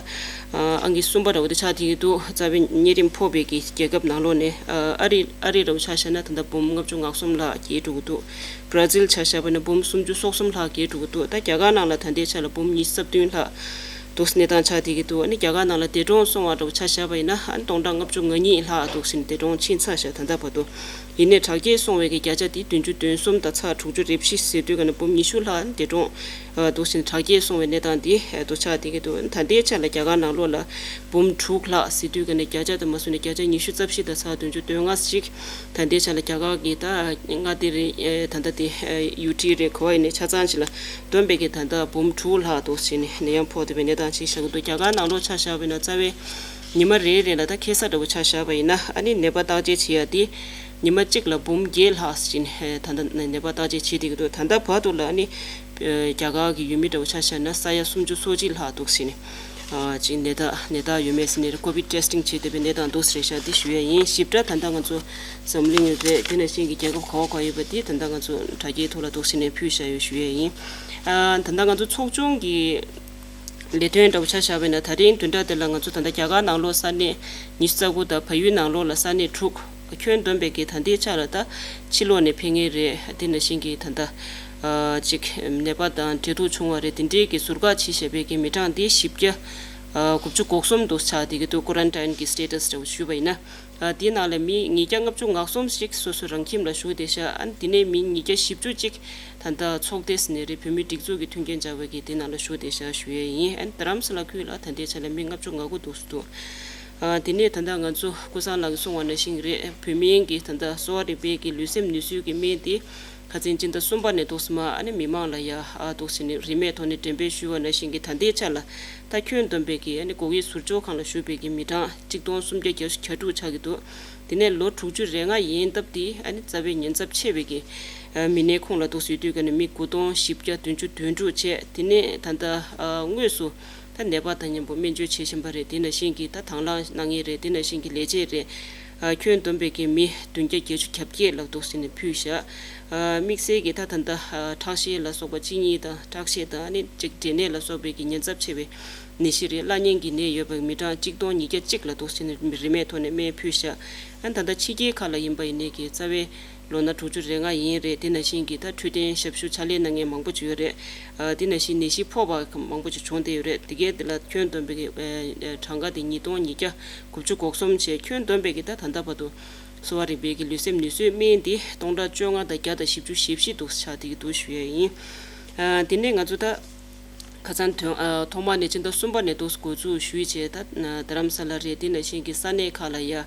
ཨ་ཨང་ཀི་གསུམ་པ་འདྲ་བོ་དེ་ཆགས་བསྡད་ཀྱི་འདུག་རྩ་བའི་གཉན་རིམས་ཕོག་པའི་གི་རྒྱལ་ཁབ་ནང་ལོགས་ནས་ཨ་ཨ་རི་ཨ་རི་འདྲ་བོ་ཆ་བཞག་ན་ད་ལྟ་འབུམ་ལྔ་བཅུ་ང་གསུམ་ལྷག་རྒྱས་འགྲོ་གི་འདུག་བྷ་ར་ཛིལ་ཆ་བཞག་པ་ཡིན་ན་འབུམ་སུམ་ཅུ་སོ་གསུམ་ལྷག་རྒྱས་འགྲོ་གི་འདུག་ད་རྒྱ་གར་ནང་ལ་ད་ལྟའི་ཆ་ལ་འབུམ་ཉི་ཤུ་རྩ་བདུན་ལྷག་འདུག་གནས་སྟངས་ཆགས་བསྡད་ཀྱི་འདུག་ཨ་ནི་རྒྱ་གར་ནང་ལ་འདས་གྲོངས་སོང་བ་འདྲ་བོ་ཆ་བཞག་པ་ཡིན་ན་ཨ་ནི་སྟོང་ཕྲག་ལྔ་བཅུ་ང་གཉིས་ལྷག་འདུག་ཟེར་ནས་འདས་གྲོངས་ཕྱིན་ཚར་ཤག་ད་ལྟ་བར་དུ་ ཡིན་ནའི་དྲག་སྐྱེད་སོང་བའི་གི་བརྒྱ་ཆ་དེ་བདུན་ཅུ་དོན་གསུམ་དང་ཚེག་དྲུག་ཅུ་རེ་བཞི་ཟེར་དུས་ག་ནས་འབུམ་ཉི་ཤུ་ལྷག་འདས་གྲོངས་འདུག་ཟེར་ནས་དྲག་སྐྱེད་སོང་བའི་གནས་སྟངས་དེ་འདུག་ཆགས་བསྡད་ཀྱི་འདུག་ད་ལྟའི་ཆ་ལ་རྒྱ་གར་ནང་ལོགས་ལ་འབུམ་དྲུག་ལྷག་ཟེར་དུས་ག་ནས་བརྒྱ་ཆ་དུ་མ་སོང་ནས་བརྒྱ་ཆ་ཉི་ཤུ་རྩ་བཞི་དང་ཚེག་བདུན་ཅུ་དོན་ལྔ་ཞིག་ད་ལྟའི་ཆ་ལ་རྒྱ་གར་གྱི་ད་མངའ་སྡེ་རེད། ད་ལྟ་དེ་ཡུ་ཊི་རེད། ག་བ་ཡིན་ནའི་ཆ་ཚང་ཞིག་ལ་བསྡོམས་པའི་གི་ད་ལྟ་འབུམ་དྲུག་ལྷག་འདུག་ཟེར་ནས་ནད་ཡམས་ཕོག་བསྡད་པའི་གནས་སྟངས་ཅིག་ཤར་གྱི་འདུག་རྒྱ་གར་ནང་ལོགས་ཆ་བཞག་པ་ཡིན་ན་རྩ་བའི་ཉི་མ་རེ་རེ་ལ་ད་ཁེ་ས་འདྲ་བོ་ཆ་བཞག་པ་ཡིན་ན་ཨ་ནི་ནད་པ་བརྟག་དཔྱད་བྱེད་ཡ་དེ་ཉི་མ་གཅིག་ལ་འབུམ་བརྒྱད་ལྷག་ཟིན་ད་ལྟ་ནད་པ་བརྟག་དཔྱད་བྱེད་བསྡད་ཀྱི་འདུག་ད་ལྟ་བར་དུ་ལ་ཨ་ནི་རྒྱ་གར་གྱི་ཡུལ་མི་འདྲ་བོ་ཆ་བཞག་ན་ས་ཡ་སུམ་ཅུ་སོ་གཅིག་ལྷག་འདུག་ཟིན་ཅིག་ནད་རྟགས་ནད་རྟགས་ཡོད་མེད་ཟིན་ནས་ཀོ་བིད་ཊེ་སི་ཊིང་བྱེད་བསྡད་པའི་གནས་སྟངས་འདུག་ཟེར་ཤག་འདི་ཞུ་ཡ་ཡིན། ཞིབ་ཕྲ་ད་ལྟ་ང་ཚོ་འཛམ་གླིང་རེད། དེ་ནང་བཞིན་གྱི་རྒྱལ་ཁབ་ག་བ་ག་ཡོད་པ་དེ་ད་ལྟ་ང་ཚོ་དྲ་རྒྱའི་ཐོག་ལ་འདུག་ཟིན་ནས་ཕུལ་བཞག་ཡོད་ཞུ་ཡ་ཡིན། ད་ལྟ་ང་ཚོ་ཚོགས་ཆུང་གི་ལས་དོན་འདྲ་བོ་ཆ་བཞག་པ་ཡིན་ན་ད་རིང་བདུན་ཕྲག་འདི་ལ་ང་ཚོ་ད་ལྟ་རྒྱ་གར་ནང་ལོགས་ས་གནས་ཉི་ཤུ་རྩ་དགུ་དང་བལ་ཡུལ་ནང་ལོགས་ལ་ས་གནས་དྲུག་ཁྱོན་བསྡོམས་པའི་གི་ད་ལྟའི་ཆ་ལ་ད་ཕྱི་ལོགས་ནས་ཕེབས་མཁན་རེད། དེ་ནང་བཞིན་གྱི་ད་ལྟ་ཅིག་ནད་པ་དང་འབྲེལ་གཏུག་བྱུང་བ་རེད། དེ་འདྲའི་གི་ཟུར་བཀག་བྱས་བཞག་པའི་གི་མི་གྲངས་དེ་བཞི་བརྒྱ་དགུ་བཅུ་གོ་གསུམ་དུ་ཆགས་བསྡད་ཀྱི་འདུག་ཀོ་རན་ཊིན་གི་སི་ཊེ་ཊས་འདྲ་བོ་ཞུས་པ་ཡིན་ན། དེའི་ནང་ལ་མི་ཉིས་བརྒྱ་ལྔ་བཅུ་ང་གསུམ་ཞིག་སོ་སོ་རང་ཁྱིམ་ལ་བཞུགས་བསྡད་ཤག་ཨ་ནི་དེ་ནས་མི་ཉིས་བརྒྱ་བཞི་བཅུ་ཅིག་ད་ལྟ་ཚོགས་སྡེ་ཟེར་ནས་རེད། བོད་མིའི་སྒྲིག་འཛུགས་ཀྱི་མཐུན་རྐྱེན་སྦྱར་བའི་གི་དེ་ནང་ལ་བཞུགས་བསྡད་ཤག་ཞུ་ཡས་ཡིན། ཨ་ནི་རྡ་རམ་ས་ལ་ཁུལ་ལ་ད་ལྟའི་ཆ་ལ་མི་ལྔ་བཅུ་ང་དགུ་འདུག་སེ་འདུག་ཨ་དེ་ནས་ད་ལྟ་ང་ཚོ་ཀུན་བཟང་ལགས་ཀྱིས་གསུངས་པ་ནང་བཞིན་རེད། བོད་མིའི་གི་ད་ལྟ་གསོ་བ་རིག་པའི་གི་ལུས་སེམས་ནུས་གསོའི་གི་སྨན་དེ་ཁ་སང་སྤྱི་ཟླ་གསུམ་པ་ནས་འདུག་སེ་མར་ཨ་ནི་མི་མང་ལ་ཡ་ཨ་འདུག་སེ་ནི་རིན་མེད་ཐོག་ནས་འགྲེམས་སྤེལ་ཞུས་པ་ནང་བཞིན་གི་ད་ལྟའི་ཆ་ལ་ད་ཁྱོན་བསྡོམས་པའི་གི་ཨ་ནི་སྒོ་དབྱེ་ཟུར་འཇོག་ཁང་ལ་བཞུགས་པའི་གི་མི་གྲངས་གཅིག་སྟོང་སུམ་བརྒྱ་གྱ་དྲུག་ཆགས་ཀྱི་འདུག་དེ་ནས་ལོ་དྲུག་ཅུ་རེ་ལྔ་ཡན་འདབ་དེ་ཨ་ནི་རྩ་བའི་ཉེན་ཚབས་ཆེ་བའི་གི་མི་སྣའི་ཁོངས་ལ་འདུག་སེ་ཡོད་དུས་ཀ་ནས་མི་དགུ་སྟོང་བཞི་བརྒྱ་བདུན་ཅུ་དོན་དྲུག་བྱས། དེ་ནས་ད་ལྟ་དངོས་སུ་ད་ནད་པ་དང་མཉམ་པོ་སྨན་བཅོས་བྱེད་བཞིན་པ་རེད། དེ་ནང་བཞིན་གྱི་ད་དང་བླངས་གནང་མཁན་རེད། དེ་ནང་བཞིན་གྱི་ལས་བྱེད་རེད། ཁྱོན་བསྡོམས་པའི་གི་མི་བདུན་བརྒྱ་བརྒྱད་ཅུ་གྱ་བརྒྱད་ལ་འདུག་སེ་ནས་ཕུལ་བཞག་དམིགས་བསལ་གྱི་ད་ད་ལྟ་ཁྲག་ཤེད་ལ་སོགས་པ་གཅིན་སྙི་དང་ཁྲག་ཤེད་དང་ཨ་ནི་གཅིག་འབྲས་ནད་ལ་སོགས་པའི་གི་ཉེན་ཚབས་ཆེ་བའི་ནད་གཞི་རེད། བླ་གཉན་གྱི་ནད་ཡོད་པའི་མི་གྲངས་གཅིག་སྟོང་ཉིས་བརྒྱ་གཅིག་ལ་འདུག་སེ་ནས་རིན་མེད་ཐོག་ནས་སྨན་ཕུལ་བཞག་ཨ་ནི་ད་ལྟ་ཕྱི་རྒྱལ་ཁག་ལ་ཡིན་པ་ཡིན་ནའི་གི་རྩ་བའི་ལོ་ན་དྲུག་ཅུ་རེ་ལྔ་ཡན་རེད། དེ་ནང་བཞིན་གྱི་ད་འཕྲོད་བསྟེན་ཞབས་ཞུ་ཕྱག་ལས་གནང་མཁན་མང་པོ་ཅིག་ཡོད་རེད། ཨ་དེ་ནང་བཞིན་ནད་གཞི་ཕོག་པ་མང་པོ་ཅིག་བྱུང་བསྡད་ཡོད་རེད། དེ་གའི་དེ་ལ་ཁྱོན་བསྡོམས་པའི་གི་ཨ་གྲངས་ཀ་དེ་ཉིས་སྟོང་ཉིས་བརྒྱ་དགུ་བཅུ་གོ་གསུམ་བྱས། ཁྱོན་བསྡོམས་པའི་གི་ད་ད་ལྟ་བར་དུ་གསོ་བ་རིག་པའི་གི་ལུས་སེམས་ནུས་གསོའི་སྨན་དེ་སྟོང་ཕྲག་བཅོ་ལྔ་དང་བརྒྱ་དང་བཞི་བཅུ་ཞེ་བཞི་འདུག་ཆགས་བསྡད་ཀྱི་འདུག་ཞུ་ཡས་ཡིན། ཨ་དེ་ནས་ང་ཚོ་ད་ཁ་སང་དོན་ཨ་ཐོག་མ་ནས་སྤྱི་ཟླ་གསུམ་པ་ནས་འདུག་འགོ་འཛུགས་ཞུས་བྱས། ད་རྡ་རམ་ས་ལ་རེད། དེ་ནང་བཞིན་གྱི་ས་གནས་ཁག་ལ་ཡ་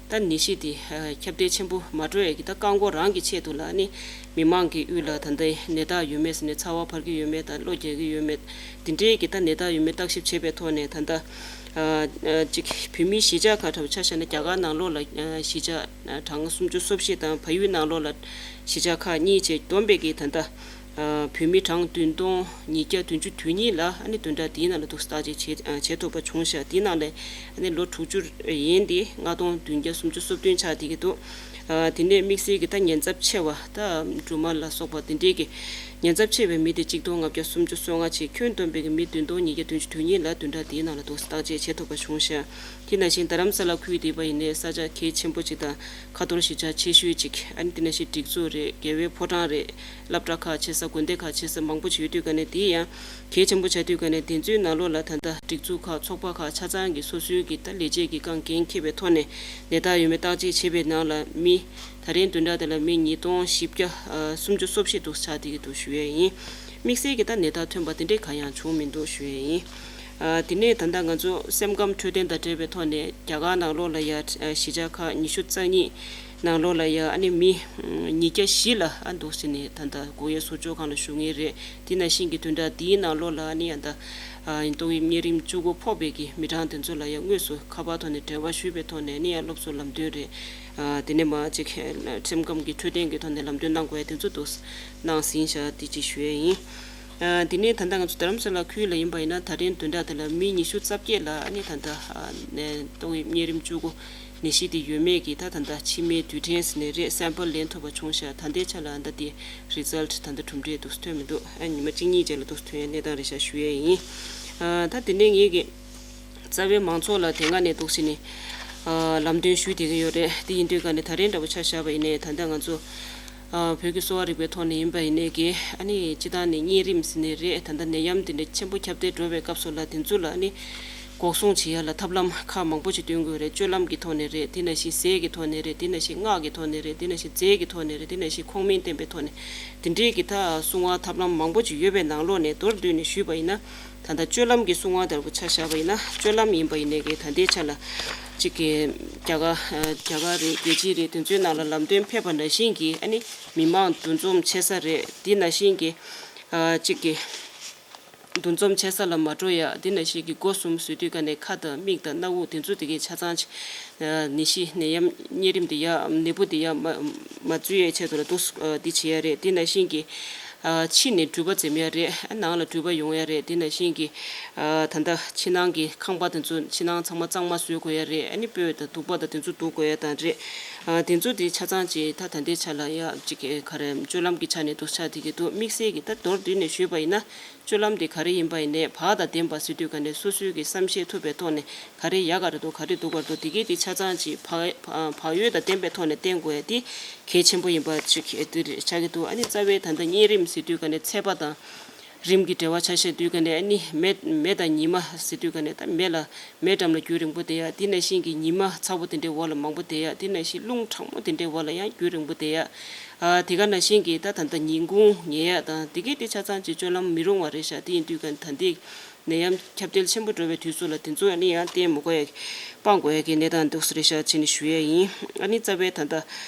ད་ནད་གཞི་དེ་ཨ་ཁྱབ་གདལ་ཆེན་པོ་མ་འགྲོ་ཡས་ཀྱི་ད་བཀག་འགོག་རང་གི་ཆེད་དུ་ལ་ཨ་ནི་མི་མང་གི་དབུས་ལ་ད་ལྟའི་ནད་རྟགས་ཡོད་མེད་ཟེར་ནས་ཚ་བ་འཕར་གྱི་ཡོད་མེད་དང་གློ་རྒྱག་གི་ཡོད་མེད་དེ་འདྲའི་གི་ད་ནད་རྟགས་ཡོད་མེད་བརྟག་ཞིབ་བྱས་པའི་ཐོག་ནས་ད་ལྟ་ཨ་ཨ་ཅིག་བོད་མིའི་གཞིས་ཆགས་ཁག་འདྲ་བོ་ཆ་བཞག་ན་རྒྱ་གར་ནང་ལོགས་ལ་ཨ་གཞིས་ཆགས་གྲངས་སུམ་ཅུ་སོ་བཞི་དང་བལ་ཡུལ་ནང་ལོགས་ལ་གཞིས་ཆགས་ཁག་གཉིས་བྱས་བསྡོམས་པའི་གི་ད་ལྟ་ཨ་བོད་མི་གྲངས་བདུན་སྟོང་ཉིས་བརྒྱ་བདུན་ཅུ་དོན་གཉིས་ལ་ཨ་ནི་བདུན་ཕྲག་འདིའི་ནང་ལ་འདུག་སེ་བརྟག་དཔྱད་བྱེད་ཨ་བྱེད་ཐུབ་པ་བྱུང་ཤག་དེའི་ནང་ལས་ཨ་ནི་ལོ་དྲུག་ཅུ་ཡན་དེ་ལྔ་སྟོང་བདུན་བརྒྱ་སུམ་ཅུ་སོ་བདུན་ཆགས་བསྡད་ཀྱི་འདུག་ཨ་དེ་ནས་དམིགས་བསལ་གྱི་ད་ཉེན་ཚབས་ཆེ་བ་ད་སྦྲུམ་མ་ལ་སོགས་པ་དེ་འདྲའི་གི་ཉེན་ཚབས་ཆེ་བའི་མི་དེ་གཅིག་སྟོང་ལྔ་བརྒྱ་སུམ་ཅུ་སོ་ལྔ་བྱས། ཁྱོན་བསྡོམས་པའི་གི་མི་བདུན་སྟོང་ཉིས་བརྒྱ་བདུན་ཅུ་དོན་གཉིས་ལ་བདུན་ཕྲག་འདིའི་ནང་ལ་འདུག་སེ་བརྟག་དཔྱད་བྱེད་ཐུབ་པ་བྱུང་ཤག་དེ་ནང་བཞིན་རྡ་རམ་ས་ལ་ཁུལ་འདི་པ་ཡིན་ནའི་ས་ཆ་གལ་ཆེན་པོ་ཅིག་དང་ཁ་ཐོར་གཞིས་ཆགས་ཆེ་ཤོས་ཅིག་ཨ་ནི་དེ་ནང་བཞིན་སྒྲིག་འཛུགས་རེད། རྒྱལ་བའི་ཕོ་བྲང་རེད། སློབ་གྲྭ་ཁག་ཆེ་ས་དགོན་སྡེ་ཁག་ཆེ་ས་མང་པོ་ཅིག་ཡོད་དུས་ཀ་ནས་དེ་ཡང་གལ་ཆེན་པོ་ཆགས་དུས་ཀ་ནས་དེ་ཚོའི་ནང་ལོགས་ལ་ད་ལྟ་སྒྲིག་འཛུགས་ཁག་ཚོགས་པ་ཁག་ཆ་ཚང་གི་སོ་སོའི་གི་ད་ལས་བྱེད་ཀྱི་རྐང་འགན་འཁྱེར་བའི་ཐོག་ནས་ནད་རྟགས་ཡོད་མེད་བརྟག་དཔྱད་བྱེད་པའི་ནང་ལ་མི་ད་རིང་བདུན་ཕྲག་དེ་ལ་མི་ཉིས་སྟོང་བཞི་བརྒྱ་སུམ་ཅུ་སོ་བཞི་འདུག་ཆགས་བསྡད་ཀྱི་འདུག་ཞུ་ཡས་ཡིན། དམིགས་བསལ་གྱི་ད་ནད་རྟགས་ཐོན་པ་དེ་འདྲས་གང་ཡང་བྱུང་མི་འདུག་ཞུ་ཡས་ཡིན། ཨ་དེ་ནས་ད་ལྟ་ང་ཚོ་སེམས་ཁམས་འཕྲོད་བསྟེན་དང་འབྲེལ་བའི་ཐོག་ནས་རྒྱ་གར་ནང་ལོགས་ལ་ཡ་ཨ་གཞིས་ཆགས་ཁག་ཉི་ཤུ་རྩ་གཉིས་ནང་ལོགས་ལ་ཡ་ཨ་ནི་མི་ཉིས་བརྒྱ་བཞི་ལ་ཨ་འདུག་ཟེར་ནས་ད་ལྟ་སྒོ་དབྱེ་ཟུར་འཇོག་ཁང་ལ་བཞུགས་མཁན་རེད། དེ་ནང་བཞིན་གྱི་བདུན་ཕྲག་འདིའི་ནང་ལོགས་ལ་ཨ་ནི་ཡ་ད་ཨ་ཏོག་དབྱིབས་གཉན་རིམས་བཅུ་དགུ་ཕོག་པའི་གི་མི་གྲངས་དེ་ཚོ་ལ་ཡ་དངོས་སུ་ཁ་པར་ཐོག་ནས་འབྲེལ་བ་ཞུས་པའི་ཐོག་ནས་ཨ་ནི་ཡ་སློབ་གསོ་ལམ་སྟོན་རེད། ཨ་དེ་ནས་མ་ཅིག་སེམས་ཁམས་ཀྱི་འཕྲོད་བསྟེན་གྱི་ཐོག་ནས་ལམ་སྟོན་གནང་དགོས་ཡ་དེ་ཚོ་འདུག་གནང་ཟིན་ཤག་དེ་ཅིག་ཞུ་ཡས་ཡིན། ཨ་དེ་ནས་ད་ལྟ་ང་ཚོ་རྡ་རམ་ས་ལ་ཁུལ་ལ་ཡིན་པ་ཡིན་ན་ད་རིང་བདུན་ཕྲག་དེ་ལ་མི་ཉི་ཤུ་རྩ་བརྒྱད་ལ་ཨ་ནི་ད་ལྟ་ཨ་ནས་ཏོག་དབྱིབས་གཉན་རིམས་བཅུ་དགུ་ནད་གཞི་དེ་ཡོད་མེད་ཀྱི་ད་ད་ལྟ་ཕྱི་མའི་དུས་དྲན་ཟེར་ནས་རེད། སེམ་པལ་ལེན་ཐུབ་པ་བྱུང་ཤག་ད་ལྟའི་ཆ་ལ་ཨ་ད་དེ་རི་ཛལ་ཊི་ད་ལྟ་གྲུབ་འབྲས་འདུག་ཐོན་མི་འདུག་ཨ་ཉི་མ་གཅིག་གཉིས་རྗེས་ལ་འདུག་ཐོན་ཡ་གནས་སྟངས་རེད་ཤག་ཞུ་ཡས་ཡིན། ཨ་ད་དེ་ནས་ངེད་ཀྱི་རྩ་བའི་མང་ཚོགས་ལ་དེ་སྔ་ནས་འདུག་ཟེར་ནས་ཨ་ལམ་སྟོན་ཞུས་བསྡད་ཀྱི་ཡོད་རེད། དེ་ཡིན་དུས་ཀ་ནས་ད་རིང་འདྲ་བོ་ཆ་བཞག་པ་ཡིན་ནའི་ད་ལྟ་ང་ཚོ་ཨ་བོད་ཀྱི་གསོ་བ་རིག་པའི་ཐོག་ནས་ཡིན་པ་ཡིན་ནའི་གི་ཨ་ནི་སྤྱི་བཏང་ནས་གཉན་རིམས་ཟེར་ནས་རེད། ད་ལྟ་ནད་ཡམས་དེ་འདྲ་ཆེན་པོ་ཁྱབ་གདལ་འགྲོ་བའི་སྐབས་སུ་ལ་དེ་ཚོ་ལ་ཨ་ནི་ འགོག་སྲུང་བྱེད་ཡ་ལ་ཐབས་ལམ་ཁག་མང་པོ་ཞིག་སྟོན་དགོས་རེད། སྤྱོད་ལམ་གྱི་ཐོག་ནས་རེད། དེ་ནང་བཞིན་ཟས་ཀྱི་ཐོག་ནས་རེད། དེ་ནང་བཞིན་སྔགས་ཀྱི་ཐོག་ནས་རེད། དེ་ནང་བཞིན་རྫས་ཀྱི་ཐོག་ནས་རེད། དེ་ནང་བཞིན་ཁོངས་མིང་བསྟན་པའི་ཐོག་ནས་དེ་འདྲའི་གི་ད་སྲུང་བ་ཐབས་ལམ་མང་པོ་ཞིག་ཡོད་པའི་ནང་ལོགས་ནས་མདོར་བསྡུས་ནས་ཞུས་པ་ཡིན་ན། ད་ལྟ་སྤྱོད་ལམ་གྱི་སྲུང་བ་ལྟ་བུ་ཆ་བཞག་པ་ཡིན་ན། སྤྱོད་ལམ་ཡིན་པ་ཡིན་ནའི་གི་ད་ལྟའི་ཆ་ལ་གཅིག་གི་རྒྱ་གར་རྒྱ་གར་རེད། རྒྱལ་སྤྱི་རེད། དེ་ཚོའི་ནང་ལ་ལམ་སྟོན་ཕེབས་པ་ནང་བཞིན་གྱི་ཨ་ནི་མི་མང་འདུ་འཛོམས་བྱེད་ས་རེད། དེ་ནང་བཞིན་གྱི་གཅིག་གི་འདུ་འཛོམས་བྱེད་ས་ལ་མ་འགྲོ་ཡ། དེ་ནང་བཞིན་གྱི་སྒོ་གསུམ་བཟོས་དུས་ཀ་ནས་ཁ་དང་མིག་དང་སྣ་བུག་དེ་ཚོ་དེ་གའི་ཆ་ཚང་ཅིག་ནད་གཞི་ནད་ཡམས་གཉན་རིམས་དེ་ཡ་ནད་འབུ་དེ་ཡ་མ་མ་འཛུལ་ཡའི་ཆེད་དུ་ལ་འདུག་སེ་འདི་བྱེད་ཡ་རེད། དེ་ནང་བཞིན་གྱི་ཕྱི་ནས་འགྲུལ་པ་འཛེམ་ཡ་རེད། ནང་ལ་འགྲུལ་པ་ཡོང་ཡ་རེད། དེ་ནང་བཞིན་གྱི་ད་ལྟ་ཕྱི་ནང་གི་ཁང་པ་དེ་ཚོ་ཕྱི་ནང་ཚང་མ་གཙང་མ་བཟོ་དགོས་ཡ་རེད། ཨ་ནི་སྤོས་དང་དུག་པ་དང་དེ་ཚོ་འདུག་དགོས་ཡ་དང་རེད། དེ་ཚོ་དེ་ཆ་ཚང་ཅིག་ད་ད་ལྟའི་ཆ་ལ་ཡ་གཅིག་ག་རེ་སྤྱོད་ལམ་གྱི་ཆ་ནས་འདུག་ཆགས་བསྡད་ཀྱི་འདུག་དམིགས་བསལ་གྱི་ད་མདོར་བསྡུས་ནས་ཞུས་པ་ཡིན་ན། སྤྱོད་ལམ་དེ་ག་རེ་ཡིན་པ་ཡིན་ནའི་བག་དང་ལྡན་པ་ཟེར་དུས་ཀ་ནས་སོ་སོའི་གི་བསམ་ཤེས་ཐུབ་པའི་ཐོག་ནས་ག་རེ་ཡག་ག་རེ་འདུག་ག་རེ་སྡུག་ག་རེ་འདུག་དེ་གའི་དེ་ཆ་ཚང་ཅིག་བག་བག་ཡོད་དང་ལྡན་པའི་ཐོག་ནས་བསྟེན་དགོས་ཡ་དེ་གལ་ཆེན་པོ་ཡིན་པ་ཅིག་དེ་རེད་ཆགས་ཀྱི་འདུག་ཨ་ནི་རྩ་བའི་ད་ལྟ་གཉན་རིམས་ཟེར་དུས་ཀ་ནས་ཚད་པ་དང་རིམས་ཀྱི་འབྲེལ་བ་ཆ་བཞག་དུས་ཀ་ནས་ཨ་ནི་མེ་མེ་དང་ཉི་མ་ཟེར་དུས་ཀ་ནས་ད་མེ་ལ་མེ་འགྲམ་ལ་རྒྱུན་རིང་པོ་བསྡད་ཡ། དེ་ནང་བཞིན་གྱི་ཉི་མ་ཚ་པོ་དེ་འདྲའི་འོག་ལ་མང་པོ་བསྡད་ཡ། དེ་ནང་བཞིན་རླུང་གྲང་མོ་དེ་འདྲའི་འོག་ལ་ཡང་རྒྱུན་རིང་པོ་བསྡད་ཡ། ཨ་དེ་ག་ནང་བཞིན་གྱི་ད་ད་ལྟ་ཉིན་གུང་ཉལ་ཡ་དང་དེ་གའི་དེ་ཆ་ཚང་ཅིག་སྤྱོད་ལམ་མི་རུང་བ་རེད་ཤག་དེ་ཡིན་དུས་ཀ་ད་ལྟའི་ནད་ཡམས་ཁྱབ་གདལ་ཆེན་པོ་འགྲོ་བའི་དུས་ཚོད་ལ་དེ་ཚོ་ཨ་ནི་ཡང་བསྟེན་མི་དགོས་ཡ་སྤང་དགོས་ཡ་གི་གནས་སྟངས་འདུག་སེ་རེད་ཤག་བྱས་ནས་ཞུ་ཡ་ཡིན། ཨ་ནི་རྩ་བའི་ད་ལྟ་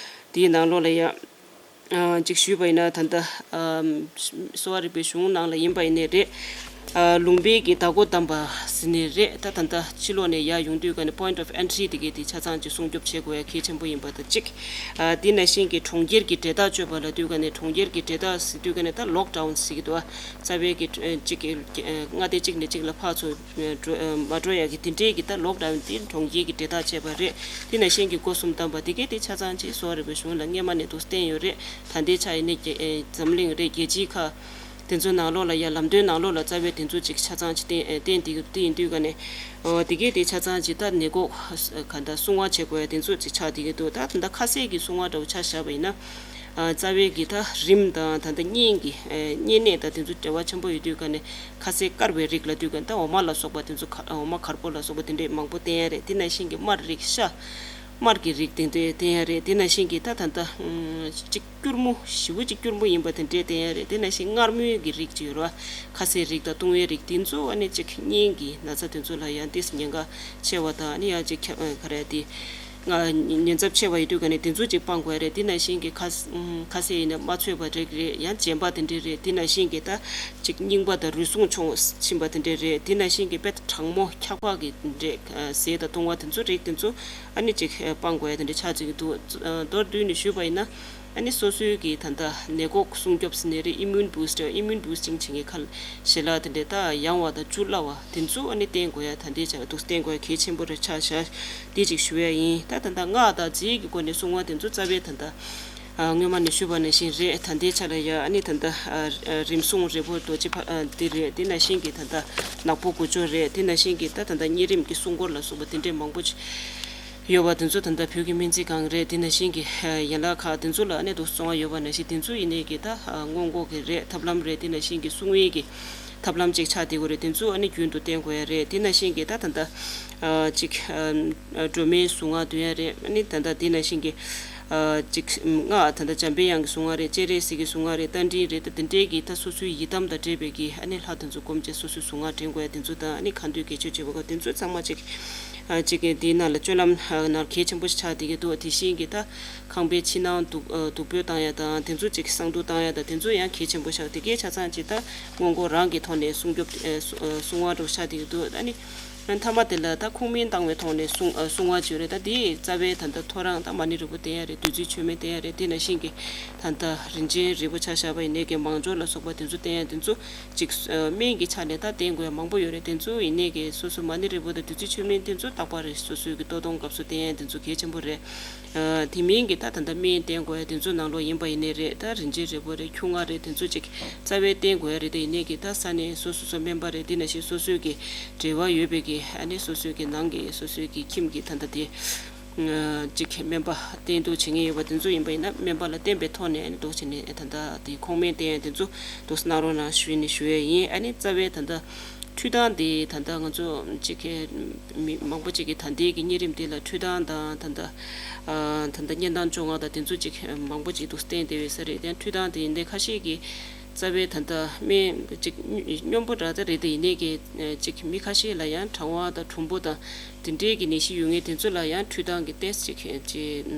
དེའི་ནང་ལོགས་ལ་ཡ། ཅིག་ཞུས་པ་ཡིན་ན་ད་ལྟ་གསོ་བ་རིག་པའི་གཞུང་ནང་ལ་ཡིན་པ་ཡིན་ནའི་རེད། ལུང་པའི་གི་བདག་པོ་བདམས་པ་ཟེར་ནའི་རེད། ད་ད་ལྟ་ཕྱི་ལོགས་ནས་ཡར་ཡོང་དུས་ཀ་ནས་point of entry་དེ་གའི་དེ་ཆ་ཚང་ཅིག་སྲུང་སྐྱོབ་བྱེད་དགོས་ཡ་གལ་ཆེན་པོ་ཡིན་པ་དང་གཅིག་དེ་ནང་བཞིན་གྱི་གྲོང་ཁྱེར་གྱི་འབྲེལ་ཐག་གཅོད་པ་ལབ་དུས་ཀ་ནས་གྲོང་ཁྱེར་གྱི་འབྲེལ་ཐག་ཟེར་དུས་ཀ་ནས་ད་lockdown་ཟེར་གྱི་འདུག་ཨ། རྩ་བའི་གི་གཅིག་གི་མངའ་སྡེ་གཅིག་ནས་གཅིག་ལ་ཕར་ཚུར་འགྲོ་མ་འགྲོ་ཡ་གི་དེ་འདྲའི་གི་ད་lockdown་དེ་གྲོང་ཁྱེར་གྱི་འབྲེལ་ཐག་བཅད་པ་རེད། དེ་ནང་བཞིན་གྱི་སྒོ་གསུམ་བསྡམས་པ་དེ་གའི་དེ་ཆ་ཚང་ཅིག་གསོ་བ་རིག་པའི་གཞུང་ལ་སྔས་མ་ནས་འདུག་བསྟན་ཡོད་རེད། ད་ལྟའི་ཆ་ཡིན་ནའི་རྒྱ་ཨེ་འཛམ་གླིང་རེད། རྒྱལ་སྤྱིའི་ཁག་དེ་ཚོའི་ནང་ལོགས་ལ་ཡ་ལམ་སྟོན་ནང་ལོགས་ལ་རྩ་བའི་དེ་ཚོ་ཅིག་ཆ་ཚང་ཅིག་བསྟན་ཨེ་བསྟན་དེ་དེ་ཡིན་དུས་ཀ་ནས་ཨོ་དེ་གའི་དེ་ཆ་ཚང་ཅིག་ད་ནད་འགོག་ག་ད་སྲུང་བ་བྱེད་དགོས་ཡ་དེ་ཚོ་ཅིག་ཆགས་བསྡད་ཀྱི་འདུག་ད་ད་ལྟ་ཁ་ཟས་ཀྱི་སྲུང་བ་འདྲ་བོ་ཆ་བཞག་པ་ཡིན་ན། རྩ་བའི་གི་ད་རིམས་དང་ད་ལྟ་གཉན་གྱི་གཉན་ནད་དང་དེ་ཚོ་འབྲེལ་བ་ཆེན་པོ་ཡོད་དུས་ཀ་ནས་ཁ་ཟས་དཀར་བའི་རིགས་ལབ་དུས་ཀ་ནས་ད་འོ་མ་ལ་སོགས་པ་དེ་ཚོ་ག་འོ་མ་དཀར་པོ་ལ་སོགས་པ་དེ་འདྲས་མང་པོ་བསྟེན་ཡ་རེད། དེ་ནང་བཞིན་གྱི་མར་རིགས་ཤ་མར་གྱི་རིགས་དེ་འདྲས་བསྟེན་ཡ་རེད། དེ་ནང་བཞིན་གྱི་ད་ད་ལྟ་གཅིག་སྐྱུར་མོ་ཞེ་པོ་ཅིག་སྐྱུར་མོ་ཡིན་པ་དེ་འདྲས་བསྟེན་ཡ་རེད། དེ་ནང་བཞིན་མངར་མོའི་གི་རིགས་ཅིག་ཡོད་རེད་བ། ཁ་ཟས་རིགས་དང་བཏུང་བའི་རིགས་དེ་ཚོ་ཨ་ནི་ཅིག་གཉན་གྱི་ན་ཚ་དེ་ཚོ་ལ་ཡང་ཏིས་ཉེན་ཁ་ཆེ་བ་དང་ཨ་ནི་ཡང་ཅིག་ཁྱབ་ག་རེ་དེ། ང་ཉེན་ཚབས་ཆེ་བ་ཡོད་དུས་ཀ་ནས་དེ་ཚོ་ཅིག་སྤང་དགོས་རེད། དེ་ནང་བཞིན་གྱི་ཁ་ཁ་ཟས་ཡིན་ན་མ་ཚོས་པ་རེད་རེད། ཡང་རྗེན་པ་དེ་འདྲས་རེད། དེ་ནང་བཞིན་གྱི་ད་ཅིག་རྙིང་པ་དང་རུལ་སུངས་ཆུང་ཕྱིན་པ་དེ་འདྲས་རེད། དེ་ནང་བཞིན་གྱི་དཔེ་གྲང་མོ་འཁྱག་པ་གི་དེ་འདྲས་ཟས་དང་བཏུང་བ་དེ་ཚོ་རིགས་དེ་ཚོ་ཨ་ནི་ཅིག་སྤང་དགོས་ཡ་དེ་འདྲས་ཆགས་ཀྱི་འདུག་མདོར་བསྡུས་ནས་ཞུས་པ་ཡིན་ན་ཨ་ནི་སོ་སོའི་གི་ད་ལྟ་ནད་འགོག་སྲུང་སྐྱོབ་ཟེར་ནའི་རེད། ཨི་མུན་བུ་སི་ཊར་ཨི་མུན་བུ་སི་ཊིང་བྱེད་མཁན་ཁ་ལ་ཞལ་ལག་དེ་འདྲས་ད་ཡང་བ་དང་བཅུ་སླ་བ་དེ་ཚོ་ཨ་ནི་བསྟེན་དགོས་ཡ་ད་ལྟའི་ཆར་འདུག་བསྟེན་དགོས་ཡ་གལ་ཆེན་པོ་རེད་ཆགས་བཞག་དེ་ཅིག་ཞུ་ཡ་ཡིན། ད་ད་ལྟ་སྔགས་དང་རྫས་ཀྱི་སྒོ་ནས་སྲུང་བ་དེ་ཚོ་རྩ་བའི་ད་ལྟ་སྔོན་མ་ནས་ཞུས་པ་ནང་བཞིན་རེད། ད་ལྟའི་ཆ་ལ་ཡ་ཨ་ནི་ད་ལྟ་རིམས་སྲུང་རིལ་བུ་རྡོ་རྗེ་ཕ་དེ་རེད། དེ་ནང་བཞིན་གྱི་ད་ལྟ་ནག་པོ་དགུ་སྦྱོར་རེད། དེ་ནང་བཞིན་གྱི་ད་ད་ལྟ་གཉན་རིམས་ཀྱི་སྲུང་འཁོར་ལ་སོགས་པ་དེ་འདྲས་མང་པོ་ཅིག་ཡོད་པ་དེ་ཚོ་ད་ལྟ་བོད་ཀྱི་སྨན་རྩིས་ཁང་རེད། དེ་ནང་བཞིན་གྱི་ཡན་ལག་ཁག་དེ་ཚོ་ལ་ཨ་ནི་འདུག་སྲུང་བ་ཡོད་པ་ནང་བཞིན་དེ་ཚོ་ཡིན་ནའི་གི་ད་སྔོན་འགོག་གི་རེད། ཐབས་ལམ་རེད། དེ་ནང་བཞིན་གྱི་སྲུང་བའི་གི་ཐབས་ལམ་ཅིག་ཆགས་བསྡད་ཀྱི་རེད། དེ་ཚོ་ཨ་ནི་རྒྱུན་དུ་བསྟེན་དགོས་ཡ་རེད། དེ་ནང་བཞིན་གྱི་ད་ད་ལྟ་ཅིག་སྒྲོལ་མའི་གཟུངས་སྔགས་འདོན་ཡ་རེད། ཨ་ནི་ད་ལྟ་དེ་ནང་བཞིན་གྱི་ཅིག་སྔགས་ད་ལྟ་འཇམ་པའི་དབྱངས་ཀྱི་གཟུངས་སྔགས་རེད། སྤྱན་རས་གཟིགས་ཀྱི་གཟུངས་སྔགས་རེད། རྟ་མགྲིན་རེད། ད་དེ་འདྲའི་གི་ད་སོ་སོའི་ཡི་དམ་དང་འབྲེལ་བའི་གི་ཨ་ནི་ལྷ་དེ་ཚོ་སྒོམ་བྱས་སོ་སོའི་གཟུངས་སྔགས་འདོན་དགོས་ཡ་དེ་ཚོ་དང་ཨ་ནི་ཁ་འདོན་དགེ་མཆོད་བྱེད་པ་ག་དེ་ཚོ་ཚང་མ་ཅིག་ཨ་གཅིག་གི་དེའི་ནང་ལ་སྤྱོད་ལམ་ནང་གལ་ཆེན་པོ་ཞིག་ཆགས་བསྡད་ཀྱི་འདུག་དེ་བཞིན་གྱི་ད་ཁང་པའི་ཕྱི་ནང་བདུག་ཨ་བདུག་སྤོས་བཏང་ཡ་དང་དེ་ཚོ་ཅིག་བསང་བདུག་བཏང་ཡ་དང་དེ་ཚོ་ཡང་གལ་ཆེན་པོ་ཞིག་དེ་གའི་ཆ་ཚང་ཅིག་ད་སྔོན་འགོག་རང་གི་ཐོག་ནས་སྲུང་སྐྱོབ་ཨ་སྲུང་བ་འདྲ་བོ་ཆགས་བསྡད་ཀྱི་འདུག་ཨ་ནི་མཐའ་མ་དེ་ལ་ད་ཁུངས་སྨན་བཏང་བའི་ཐོག་ནས་སྲུང་ཨ་སྲུང་བ་བྱོས་རེད། ད་དེ་རྩ་བའི་ད་ལྟ་ཐོ་རངས་ད་མ་ཎི་རིལ་བུ་བསྟེན་ཡ་རེད། བདུད་རྩི་མཆོད་མེ་བསྟེན་ཡ་རེད། དེ་ནང་བཞིན་གྱི་ད་ལྟ་རིན་ཆེན་རིལ་བུ་ཆ་བཞག་པ་ཡིན་ནའི་གི་མང་སྦྱོར་ལ་སོགས་པ་དེ་ཚོ་བསྟེན་ཡ་དེ་ཚོ་ཅིག་སྨན་གྱི་ཆ་ནས་ད་བསྟེན་དགོས་ཡ་མང་པོ་ཡོད་རེད། དེ་ཚོ་ཡིན་ནའི་གི་སོ་སོ་མ་ཎི་རིལ་བུ་དང་བདུད་རྩི་མཆོད་མེ་དེ་ཚོ་རྟག་པར་རེ་སོ་སོའི་གི་ལྟོ་སྡོང་སྐབས་སུ་བསྟེན་ཡ་དེ་ཚོ་གལ་ཆེན་པོ་རེད། དེ་མིན་གྱི་ད་ད་ལྟ་སྨན་བསྟེན་དགོས་ཡ་དེ་ཚོ་ནང་ལོགས་ཡིན་པ་ཡིན་ནའི་རེད། ད་རིན་ཆེན་རིལ་བུ་རེད། ཁྱུང་ལྔ་རེད། དེ་ཚོ་ཅིག་རྩ་བའི་བསྟེན་དགོས་ཡ་རེད། དེ་ཡིན་ནའི་གི་ད་ས་གནས་སོ་སོ་སོ་སྨན་པ་རེད། དེ་ནང་བཞིན་སོ་སོའི་གི་འབྲེལ་བ་ཡོད་པའི་གི་ཨ་ནི་སོ་སོའི་གི་ནང་གི་སོ་སོའི་གི་ཁྱིམ་གྱི་ད་ལྟ་དེ་ཅིག་སྨན་པ་བསྟེན་གཏུག་བྱེད་མཁན་ཡོད་པ་དེ་ཚོ་ཡིན་པ་ཡིན་ན་སྨན་པ་ལ་བསྟེན་པའི་ཐོག་ནས་ཨ་ནི་འདུག་བྱས་ནས་ད་ལྟ་དེ་ཁུངས་སྨན་བསྟེན་ཡ་དེ་ཚོ་འདུག་གནང་རོགས་གནང་ཞུས་ནས་ཞུ་ཡ་ཡིན། ཨ་ནི་རྩ་བའི་ད་ལྟ་ འཕྲུལ་ཐང་དེ་ད་ལྟ་ང་ཚོ་ཅིག་གི་མི་མང་པོ་ཅིག་གིས་ད་ལྟའི་གི་གཉན་རིམས་དེ་ལ་འཕྲུལ་ཐང་དང་ད་ལྟ་ཨ་ད་ལྟ་གཉན་ཐང་བཅོ་ལྔ་དང་དེ་ཚོ་ཅིག་མང་པོ་ཅིག་འདུག་བསྟན་བསྡད་ཡོད་ས་རེད། དེ་འཕྲུལ་ཐང་དེ་ཡིན་ནའི་ཁ་ཤས་ཀྱིས་རྩ་བའི་ད་ལྟ་སྨན་ཅིག་སྨྱོ་སྨྱོན་པོ་འདྲ་ད་རེད། དེ་ཡིན་ནའི་གི་ཅིག་མི་ཁ་ཤས་ལ་ཡང་གྲང་བ་དང་གྲུམ་པོ་དང་དེ་འདྲའི་གི་ནད་གཞི་ཡོད་མཁན་དེ་ཚོ་ལ་ཡང་འཕྲུལ་ཐང་གི་ཏེས་ཅིག་ཅིག་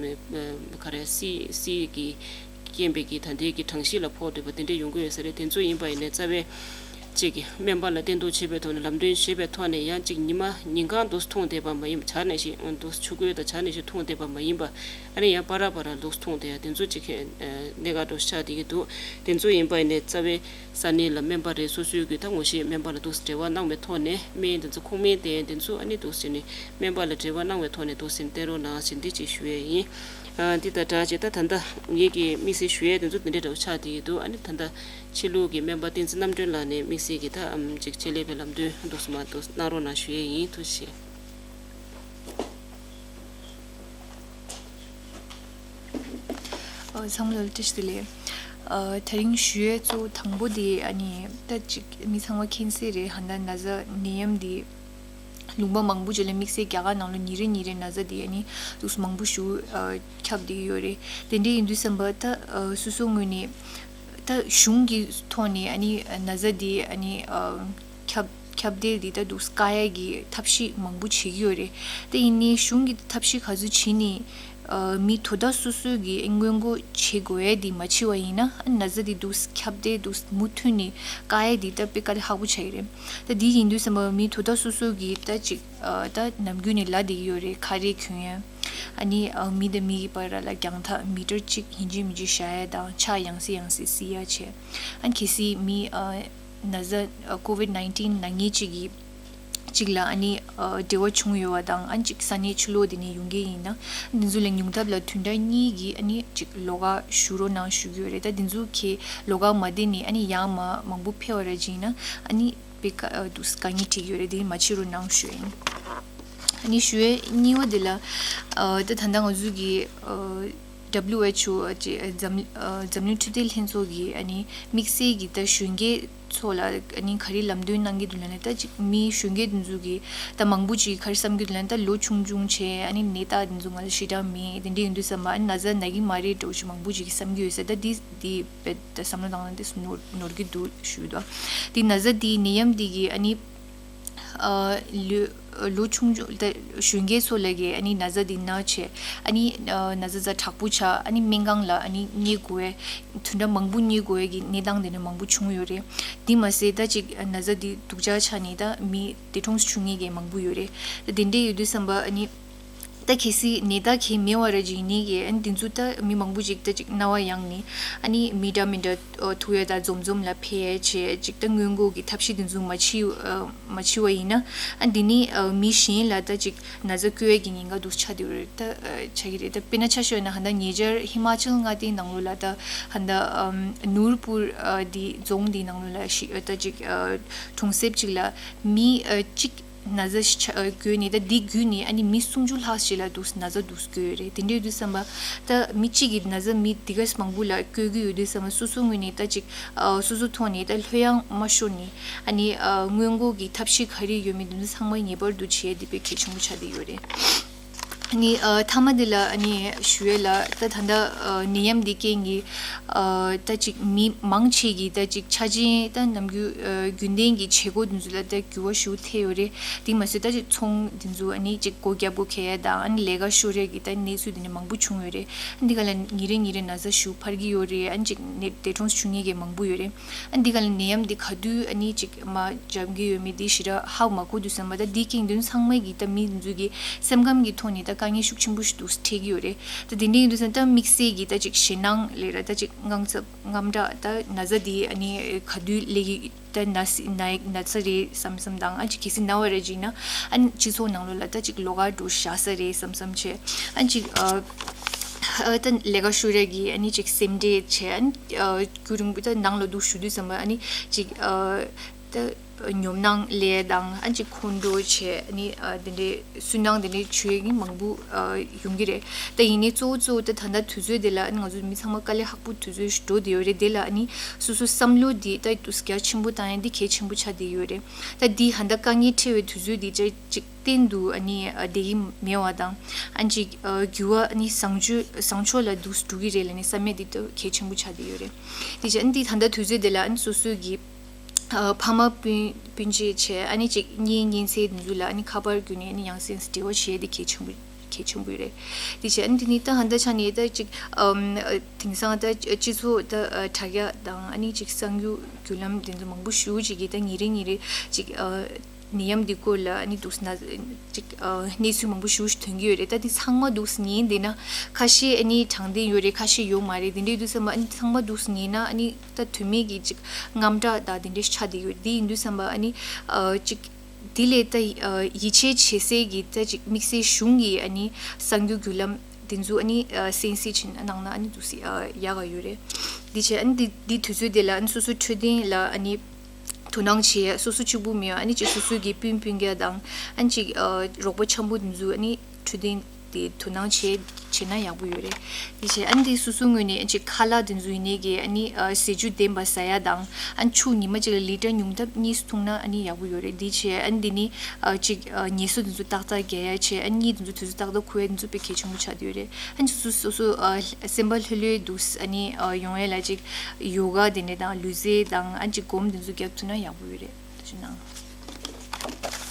ག་རེ་སི་སི་གི་རྐྱེན་པས་ཀྱི་ད་ལྟའི་གི་གྲངས་གཞི་ལ་ཕོག་འདུག་པ་དེ་འདྲ་ཡོང་གི་ཡོད་ས་རེད། དེ་ཚོ་ཡིན་པ་ཡིན་ནའི་རྩ་བའི་ཅིག་སྨན་པ་ལ་བསྟེན་གཏུག་བྱེད་པའི་ཐོག་ནས་ལམ་སྟོན་བྱེད་པའི་ཐོག་ནས་ཡང་ཅིག་ཉི་མ་ཉིན་གང་འདུག་འཐུང་བསྡད་པ་མ་ཡིན་པ་ཇ་ནང་བཞིན་འདུག་ཆུ་ཁོལ་དང་ཇ་ནང་བཞིན་འཐུང་བསྡད་པ་མ་ཡིན་པ། ཨ་ནི་ཡང་པ་ར་པ་ར་འདུག་འཐུང་བསྡད་ཡ་དེ་ཚོ་ཅིག་གནད་འགག་འདྲ་ཆགས་བསྡད་ཀྱི་འདུག་དེ་ཚོ་ཡིན་པ་ཡིན་ནའི་རྩ་བའི་ས་གནས་ལ་སྨན་པ་རེད། སོ་སོའི་གི་ད་ངོ་ཤེས་སྨན་པ་ལ་འདུག་འབྲེལ་བ་གནང་བའི་ཐོག་ནས་སྨན་དེ་ཚོ་ཁུངས་སྨན་དེ་དེ་ཚོ་ཨ་ནི་འདུག་ཟེར་ནས་སྨན་པ་ལ་འབྲེལ་བ་གནང་བའི་ཐོག་ནས་འདུག་ཟེར་ནས་བསྟེན་རོགས་གནང་ཞེས་འདི་ཅིག་ཞུ་ཡས་ཡིན། ཨ་འདི་དང་སྦྲགས་བྱས་ད་ད་ལྟ་ངེད་ཀྱི་དམིགས་བསལ་ཞུ་ཡས་དེ་ཚོ་འདི་འདྲ་འདྲ་བོ་ཆགས་བསྡད་ཀྱི་འདུག་ཨ་ནི་ད་ལྟ་ཕྱི་ལུགས་ཀྱི་སྨན་པ་བསྟན་འཛིན་རྣམ་གྲོལ་ལགས་ནས་དམིགས་བསལ་གྱི་ད་ཨམ་ཅིག་ཆེད་ལས་པའི་ལམ་སྟོན་འདུག་སེ་མ་འདུག་གནང་རོགས་གནང་ཞུ་ཡས་ཡིན། ཐུགས་རྗེ་ཆེ། ཨ་ཚང་མ་ལ་བཀྲ་ཤིས་བདེ་ལེགས། ཨ་དེ་རིང་ཞུ་ཡས་གཙོ་བོ་དང་པོ་དེ་ཨ་ནི་ད་ཅིག་མི་ཚང་མ་མཁྱེན་གསལ་རེད། ཧ་ད་ན་ཚ་ནད་ཡམས་འདི་ལུང་པ་མང་པོ་ཅིག་ལ་དམིགས་བསལ་རྒྱ་གར་ནང་ལ་ཉིན་རེ་ཉིན་རེ་ན་ཚ་འདི་ཨ་ནི་འདུག་སེ་མང་པོ་ཞིག་ཨ་ཁྱབ་བསྡད་ཡོད་རེད། དེ་འདྲ་ཡིན་དུས་ཙམ་པ་ད་ཨ་སོ་སོའི་ངོས་ནས་ད་གཞུང་གི་ཐོག་ནས་ཨ་ནི་ན་ཚ་འདི་ཨ་ནི་ཨ་ཁྱབ་ཁྱབ་གདལ་འདི་ད་འདུག་སེ་བཀག་ཡ་གི་ཐབས་ཤེས་མང་པོ་བྱེད་ཀྱི་ཡོད་རེད། དེ་ཡིན་ནའི་གཞུང་གི་ཐབས་ཤེས་ག་ཚོད་བྱེད་ནའི་ཨ་མི་དོ་བདག་སོ་སོ་གི་སྔོན་འགོག་བྱེད་དགོས་ཡ་འདི་མ་བྱས་པ་ཡིན་ན་ཨ་ན་ཚ་འདི་འདུག་སེ་ཁྱབ་གདལ་འདུག་སེ་མུ་མཐུད་ནས་བཀག་ཡ་འདི་ད་དཔེ་དཀའ་ལས་ཁག་པོ་ཆགས་ཀྱི་རེད། ད་འདི་ཡིན་དུས་ཙམ་པ་མི་དོ་བདག་སོ་སོ་གི་ད་ཅིག་ཨ་ད་ནམ་རྒྱུན་ནས་ལབ་བསྡད་ཀྱི་ཡོད་རེད། ཁ་རས་གྱོན་ཡ། ཨ་ནི་ཨ་མི་དང་མི་གི་བར་ལ་རྒྱང་ཐག་མི་ཊར་གཅིག་ཡིན་གཅིག་མིན་གཅིག་བཞག་ཡ་དང་ཕྱག་ཡང་སེ་ཡང་སེ་བསིལ་ཡ་བྱས། ཨ་ནི་གལ་སྲིད་མི་ཨ་ན་ཚ་ཨ་ཀོ་ཝིཌ་ནའིན་ཊིན་ནད་ངན་གཅིག་གིས་གཅིག་ལ་ཨ་ནི་ཨ་འབྲེལ་བ་བྱུང་ཡོད་པ་དང་ཨ་ནི་གཅིག་ས་གནས་ཕྱི་ལོགས་དེ་ནས་ཡོང་མཁན་ཡིན་ན་འདི་ཚོ་ལ་ཉུང་མཐའ་ལ་བདུན་ཕྲག་གཉིས་ཀྱི་ཨ་ནི་གཅིག་ལོགས་ཀ་བཞུགས་རོགས་གནང་ཞུ་གི་ཡོད་རེད། ད་འདི་ཚོ་གི་ལོགས་ཀ་མ་བསྡད་ནས་ཨ་ནི་ཡར་མར་མང་པོ་འཕེལ་བ་ར་ཅིག་ཡིན་ན་ཨ་ནི་དཔེ་དཀའ་ཨ་འདུག་དཀའ་ངལ་འཕྲད་ཀྱི་ཡོད་རེད། དེ་མ་བྱེད་རོགས་གནང་ཞུ་ཡིན། ཨ་ནི་ཞུ་ཡས་གཉིས་པ་དེ་ལ་ཨ་ད་ད་ལྟ་ང་ཚོ་གི་ཨ་W H O ཨ་ཅེ་ཨ་འཛམ་ཨ་འཛམ་གླིང་འཕྲོད་བསྟེན་ལྷན་ཚོགས་ཀྱི་ཨ་ནི་དམིགས་བསལ་གྱི་ད་གཞོན་སྐྱེས་ཚོ་ལ་ཨ་ནི་ག་རེ་ལམ་སྟོན་གནང་གི་འདུག་ལབ་ན། ད་ཅིག་མི་གཞོན་སྐྱེས་དེ་ཚོ་གི་ད་མང་པོ་ཅིག་ག་རེ་བསམ་གྱི་འདུག་ལབ་ན། ད་ལོ་ཆུང་ཆུང་བྱས་ཨ་ནི་ནད་རྟགས་དེ་ཚོ་ང་ལ་ཞེ་དྲག་མེད། དེ་འདྲ་ཡིན་དུས་ཙམ་པ་ཨ་ནི་ན་ཚ་ན་གི་མ་རེད་འདྲ་བོ་ཅིག་མང་པོ་ཅིག་གིས་བསམ་གྱི་ཡོད་ས། ད་འདི་འདི་དཔེ་ད་བསམ་བློ་བཏང་ན་དེ་ནོར་ནོར་གྱི་འདུག་ཞུ་འདུག་དེ་ན་ཚ་དེ་ནད་ཡམས་དེ་གི་ཨ་ནི་ཨ་ལོ་ལོ་ཆུང་ཆུང་ད་གཞོན་སྐྱེས་ཚོ་ལ་གི་ཨ་ནི་ན་ཚ་དེ་ན་བྱས་ཨ་ནི་ཨ་ན་ཚ་ཛ་དྲག་པོ་ཆགས་ཨ་ནི་སྨན་ཁང་ལ་ཨ་ནི་ཉལ་དགོས་པའི་དུས་འདྲ་མང་པོ་ཉལ་དགོས་པའི་གི་གནས་སྟངས་དེ་འདྲ་མང་པོ་བྱུང་ཡོད་རེད། དེ་མ་ཟད་ད་ཅིག་ན་ཚ་དེ་སྡུག་ཅག་ཆགས་ནས་ད་མི་འདས་གྲོངས་བྱུང་མཁན་གི་མང་པོ་ཡོད་རེད། ད་དེ་འདྲ་ཡོད་དུས་ཙམ་པ་ཨ་ནི། ད་གལ་སྲིད་ནད་རྟགས་གང་ཡང་མེད་པ་ར་ཅིག་ཡིན་ནའི་གི་ཨ་ནི་དེ་ཚོ་ད་མི་མང་པོ་ཅིག་ད་ཅིག་རྣ་བ་གཡེང་ནས་ཨ་ནི་མི་འདྲ་མི་འདྲ་ཨ་ཐུག་ཡས་དང་འཛོམས་འཛོམས་ལ་ཕེབས་ཡས་བྱས་ཅིག་ད་སྔོན་འགོག་གི་ཐབས་ཤེས་དེ་ཚོ་མ་བྱེད་ཨ་མ་བྱེད་པ་ཡིན་ན་ཨ་འདི་ནི་ཨ་མི་གཞན་ལ་ད་ཅིག་ན་ཚ་བཀོལ་ཡས་ཀྱི་ཉེན་ཁ་འདུག་ཆགས་བསྡད་ཡོད་རེད། ད་ཨ་ཆགས་ཀྱི་རེད། ད་དཔེར་ན་ཆ་བཞག་ན་ཧ་ད་ཉེ་ཆར་ཧི་མ་ཅལ་མངའ་སྡེའི་ནང་ལོགས་ལ་ད་ཧ་ད་ཨམ་ནུར་པུར་ཨ་འདི་རྫོང་འདིའི་ནང་ལོགས་ལ་ཤི་ཨ་ད་ཅིག་ཨ་གྲོང་གསེབ་ཅིག་ལ་མི་ཨ་གཅིག་ན་ཚ་ཤ་ཨ་འགོས་ནས་ད་འདི་བརྒྱུད་ནས་ཨ་ནི་མི་སུམ་ཅུ་ལྷག་ཞིག་ལ་འདུག་ན་ཚ་འདུག་འགོས་ཡོད་རེད། དེ་འདྲ་ཡོད་དུས་ཙམ་པ་ད་མི་གཅིག་གིས་ན་ཚ་མི་འདི་ག་མང་པོ་ལ་བཀོལ་གྱི་ཡོད་དུས་ཙམ་པ་སོ་སོ་ངོས་ནས་ད་ཅིག་ཨ་སོ་སོ་ཐོག་ནས་ད་ལྷོད་ཡངས་མ་ཤོར་ནས་ཨ་ནི་ཨ་སྔོན་འགོག་གི་ཐབས་ཤེས་ག་རེ་ཡོད་མེད་འདི་ཚོ་ཚང་མ་ངེས་པར་དུ་བྱེད་ཡ་འདི་དཔེ་གལ་ཆེན་པོ་ཆགས་བསྡད་ཡོད་རེད། ནི་ཨ་མཐའ་མ་འདི་ལ་ཨ་ནི་ཞུ་ཡས་ལ་ད་ད་ལྟ་ཨ་ནད་ཡམས་འདི་རྐྱེན་གྱིས་ཨ་ད་ཅིག་མི་མང་ཆེ་གིས་ད་ཅིག་ཆ་ཅན་ད་ནམ་རྒྱུན་ཨ་རྒྱུན་ལྡན་གྱི་བྱེད་སྒོ་འདི་ཚོ་ལ་ད་འགྱུར་བ་ཞིག་ཐེབས་ཡོད་རེད། དེ་མ་ཟད་ད་ཅིག་ཚོང་འདི་ཚོ་ཨ་ནི་ཅིག་སྒོ་བརྒྱབ་དགོས་ཁེལ་ཡས་དང་ཨ་ནི་ལས་ཀ་ཤོར་ཡས་ཀྱི་ད་གནས་ཚུལ་འདི་ནི་མང་པོ་བྱུང་ཡོད་རེད། ཨ་འདི་ག་ལ་ཉིན་རེ་ཉིན་རེ་ན་ཚ་ཞིག་འཕར་གྱི་ཡོད་རེད། ཨ་ནི་ཅིག་ནད་འདས་གྲོངས་བྱུང་མཁན་གྱི་མང་པོ་ཡོད་རེད། ཨ་འདི་ག་ལ་ནད་ཡམས་འདི་ག་དུས་ཨ་ནི་ཅིག་མ་འཇམ་གྱི་ཡོད་མེད་འདི་ཞེ་དྲག་ཧ་མ་གོ་དུས་ཙམ་པ་ད་འདི་རྐྱེན་འདི་ཚང་མ་གིས་ད་མི་འདི་ཚོ་གི་སེམས་ཁམས་ཀྱི་ཐོག་ནས་ད་དཀའ་ངལ་ཤུགས་ཆེན་པོ་ཞིག་འདུག་འཕྲད་ཀྱི་ཡོད་རེད། ད་དེ་འདྲ་ཡིན་དུས་ཙམ་ད་དམིགས་བསལ་གྱི་ད་ཅིག་ཞེད་སྣང་ལས་ར་ད་ཅིག་དངངས་འཚབ་དངངས་སྐྲག་ད་ན་ཚ་འདི་ཨ་ནི་ག་དུས་སླེབས་ཀྱི་ད་ན་ཚ་ན་ན་ཚ་རེད་བསམ་བསམ་དང་ཨ་ཅིག་གལ་སྲིད་ན་བ་རེད་ཅིག་ན་ཨ་ནི་སྤྱི་ཚོགས་ནང་ལོགས་ལ་ད་ཅིག་ལོགས་ཀ་འགྲོ་བཞག་ས་རེད་བསམ་བསམ་བྱས་ཨ་ཅིག་ཨ་ཨ་ད་ལས་ཀ་ཤོར་ཡས་ཀྱི་ཨ་ནི་ཅིག་སེམས་ཁྲལ་བྱས་ཨ་ནི་ཨ་རྒྱུན་རིང་པོ་ད་ནང་ལ་འདུག་བཞུགས་དུས་ཙམ་པ་ཨ་ནི་ཅིག་ཨ་ད་ ཉོབ་སྣང་ལས་དང་ཨ་ཅིག་ཁོང་ཁྲོ་བྱས་ཨ་ནི་དེ་འདྲའི་སུན་སྣང་དེ་འདྲའི་བྱུང་ཡས་མང་པོ་ཡོང་གི་རེད། ད་ཡིན་ནའི་གཙོ་བོ་གཙོ་བོ་ད་ད་ལྟ་དུས་ཚོད་དེ་ལ་ཨ་ནི་ང་ཚོ་མི་ཚང་མ་དཀའ་ལས་ཁག་པོ་དུས་ཚོད་ཞིག་འགྲོ་བསྡད་ཡོད་རེད། དེ་ལ་ཨ་ནི་སོ་སོའི་བསམ་བློ་འདི་ད་རྒྱ་ཆེན་པོ་བཏང་ཡས་འདི་གལ་ཆེན་པོ་ཆགས་བསྡད་ཡོད་རེད། ད་འདི་ཧ་ད་དཀའ་ངལ་འཕྲད་པའི་དུས་ཚོད་འདི་ཅིག་གཏན་དུ་ཨ་ནི་བསྡད་ཀྱི་མེད་པ་དང་ཨ་ཅིག་འགྱུར་བ་ཨ་ནི་བཟང་སྤྱོད་བཟང་ཕྱོགས་ལ་འདུག་འགྲོ་གི་རེད་ལབ་ནས་བསམ་ཡས་འདི་ད་གལ་ཆེན་པོ་ཆགས་བསྡད་ཡོད་རེད། དེ་བྱས་ཨ་ནི་འདི་ད་ལྟ་དུས་ཚོད་འདི་ལ་ཨ་ནི་སོ་སོའི་གི་ཕ་མ་སྤུན་སྤུན་མཆེད་བྱས་ཨ་ནི་ཅིག་གཉེན་ཉེ་ཚན་དེ་ཚོ་ལ་ཨ་ནི་ཁ་པར་བརྒྱུད་ནས་ཨ་ནི་ཡང་སེ་ཡང་སེ་འབྲེལ་བ་བྱེད་ཡས་དེ་གལ་ཆེན་པོ་གལ་ཆེན་པོ་རེད། དེ་བྱས་ཨ་ནི་དེ་ནི་ད་ཧ་ད་ཆ་ནས་ད་ཅིག་དེང་སང་ད་སྤྱི་ཚོགས་ད་དྲ་རྒྱ་དང་ཨ་ནི་ཅིག་གསར་འགྱུར་བརྒྱུད་ལམ་དེ་ཚོ་མང་པོ་ཞེ་ཅིག་གིས་ད་ཉིན་རེ་ཉིན་རེ་ཅིག་ནད་ཡམས་འདི་སྐོར་ལ་ཨ་ནི་འདུག་ན་ཅིག་གནས་ཚུལ་མང་པོ་ཞེ་ཅིག་ཐོན་གྱི་ཡོད་རེད། ད་དེ་ཚང་མ་འདུག་ཉན་བསྡད་ན་ཁ་ཤས་ཨ་ནི་དྲང་བདེན་ཡོད་རེད། ཁ་ཤས་ཡོད་མ་རེད། དེ་འདྲ་ཡིན་དུས་ཙམ་པ་ཨ་ནི་ཚང་མ་འདུག་ཉན་ན་ཨ་ནི་ད་དོན་མེད་ཀྱི་ཅིག་དངངས་སྐྲག་དང་དེ་འདྲ་ཆགས་བསྡད་ཡོད་རེད། དེ་ཡིན་དུས་ཙམ་པ་ཨ་ནི་ཅིག་དེ་ལས་ད་ཡིད་ཆེས་བྱེད་སའི་གི་ད་ཅིག་དམིགས་བསལ་གཞུང་གི་ཨ་ནི་གསར་འགྱུར་བརྒྱུད་ལམ་དེ་ཚོ་ཨ་ནི་གསན་གཟིགས་བྱེད་གནང་ན་ཨ་ནི་འདུག་སེ་ཡག་ག་ཡོད་རེད། དེ་བྱས་ཨ་ནི་དེ་དེ་དུས་ཚོད་དེ་ལ་ཨ་ནི་སོ་སོ་འཕྲོད་བསྟེན་ལ་ཨ་ནི་དོ་སྣང་བྱེད་ཡ་སོ་སོ་གཅིག་པུ་མིན་ཨ་ནི་ཅིག་སོ་སོའི་གི་སྤུན་སྤུན་ཀྱག་དང་ཨ་ནི་ཅིག་རོགས་པ་འཆམ་པོ་དེ་ཚོ་ཨ་ནི་འཕྲོད་བསྟེན་དེ་དོ་སྣང་བྱེད་བྱེད་ན་ཡག་པོ་ཡོད་རེད། དེ་བྱས་ཨ་ནི་དེ་སོ་སོའི་ངོས་ནས་ཅིག་ཁ་ལག་དེ་ཚོ་ཡིན་ནའི་གི་ཨ་ནི་ཟས་བཅུད་ལྡན་པ་ཟ་ཡ་དང་ཨ་ནི་ཆུ་ཉི་མ་གཅིག་ལ་ལི་ཊར་ཉུང་མཐའ་གཉིས་སུ་འཐུང་ན་ཨ་ནི་ཡག་པོ་ཡོད་རེད། དེ་བྱས་ཨ་ནི་དེ་ནི་ཅིག་ངལ་གསོ་དེ་ཚོ་ཏག་ཏག་རྒྱག་ཡ་བྱས་ཨ་ནི་གཉིད་དེ་ཚོ་དུས་ཚོད་ཏག་ཏག་ཁུག་ཡ་དེ་ཚོ་དཔེ་གལ་ཆེན་པོ་ཆགས་བསྡད་ཡོད་རེད། ཨ་ནི་སོ་སོ་སོ་སོ་སེམས་པ་ལྷོད་ལྷོད་འདུག་ཨ་ནི་ཡོང་ཡ་ལ་ཅིག་ཡོ་ག་དེ་འདྲ་དང་ལུས་རྩལ་དང་ཨ་ནི་ཅིག་སྒོམ་དེ་ཚོ་རྒྱབ་ཐུབ་ན་ཡག་པོ་ཡོད་རེད། ཐུགས་རྗེ་གནང་།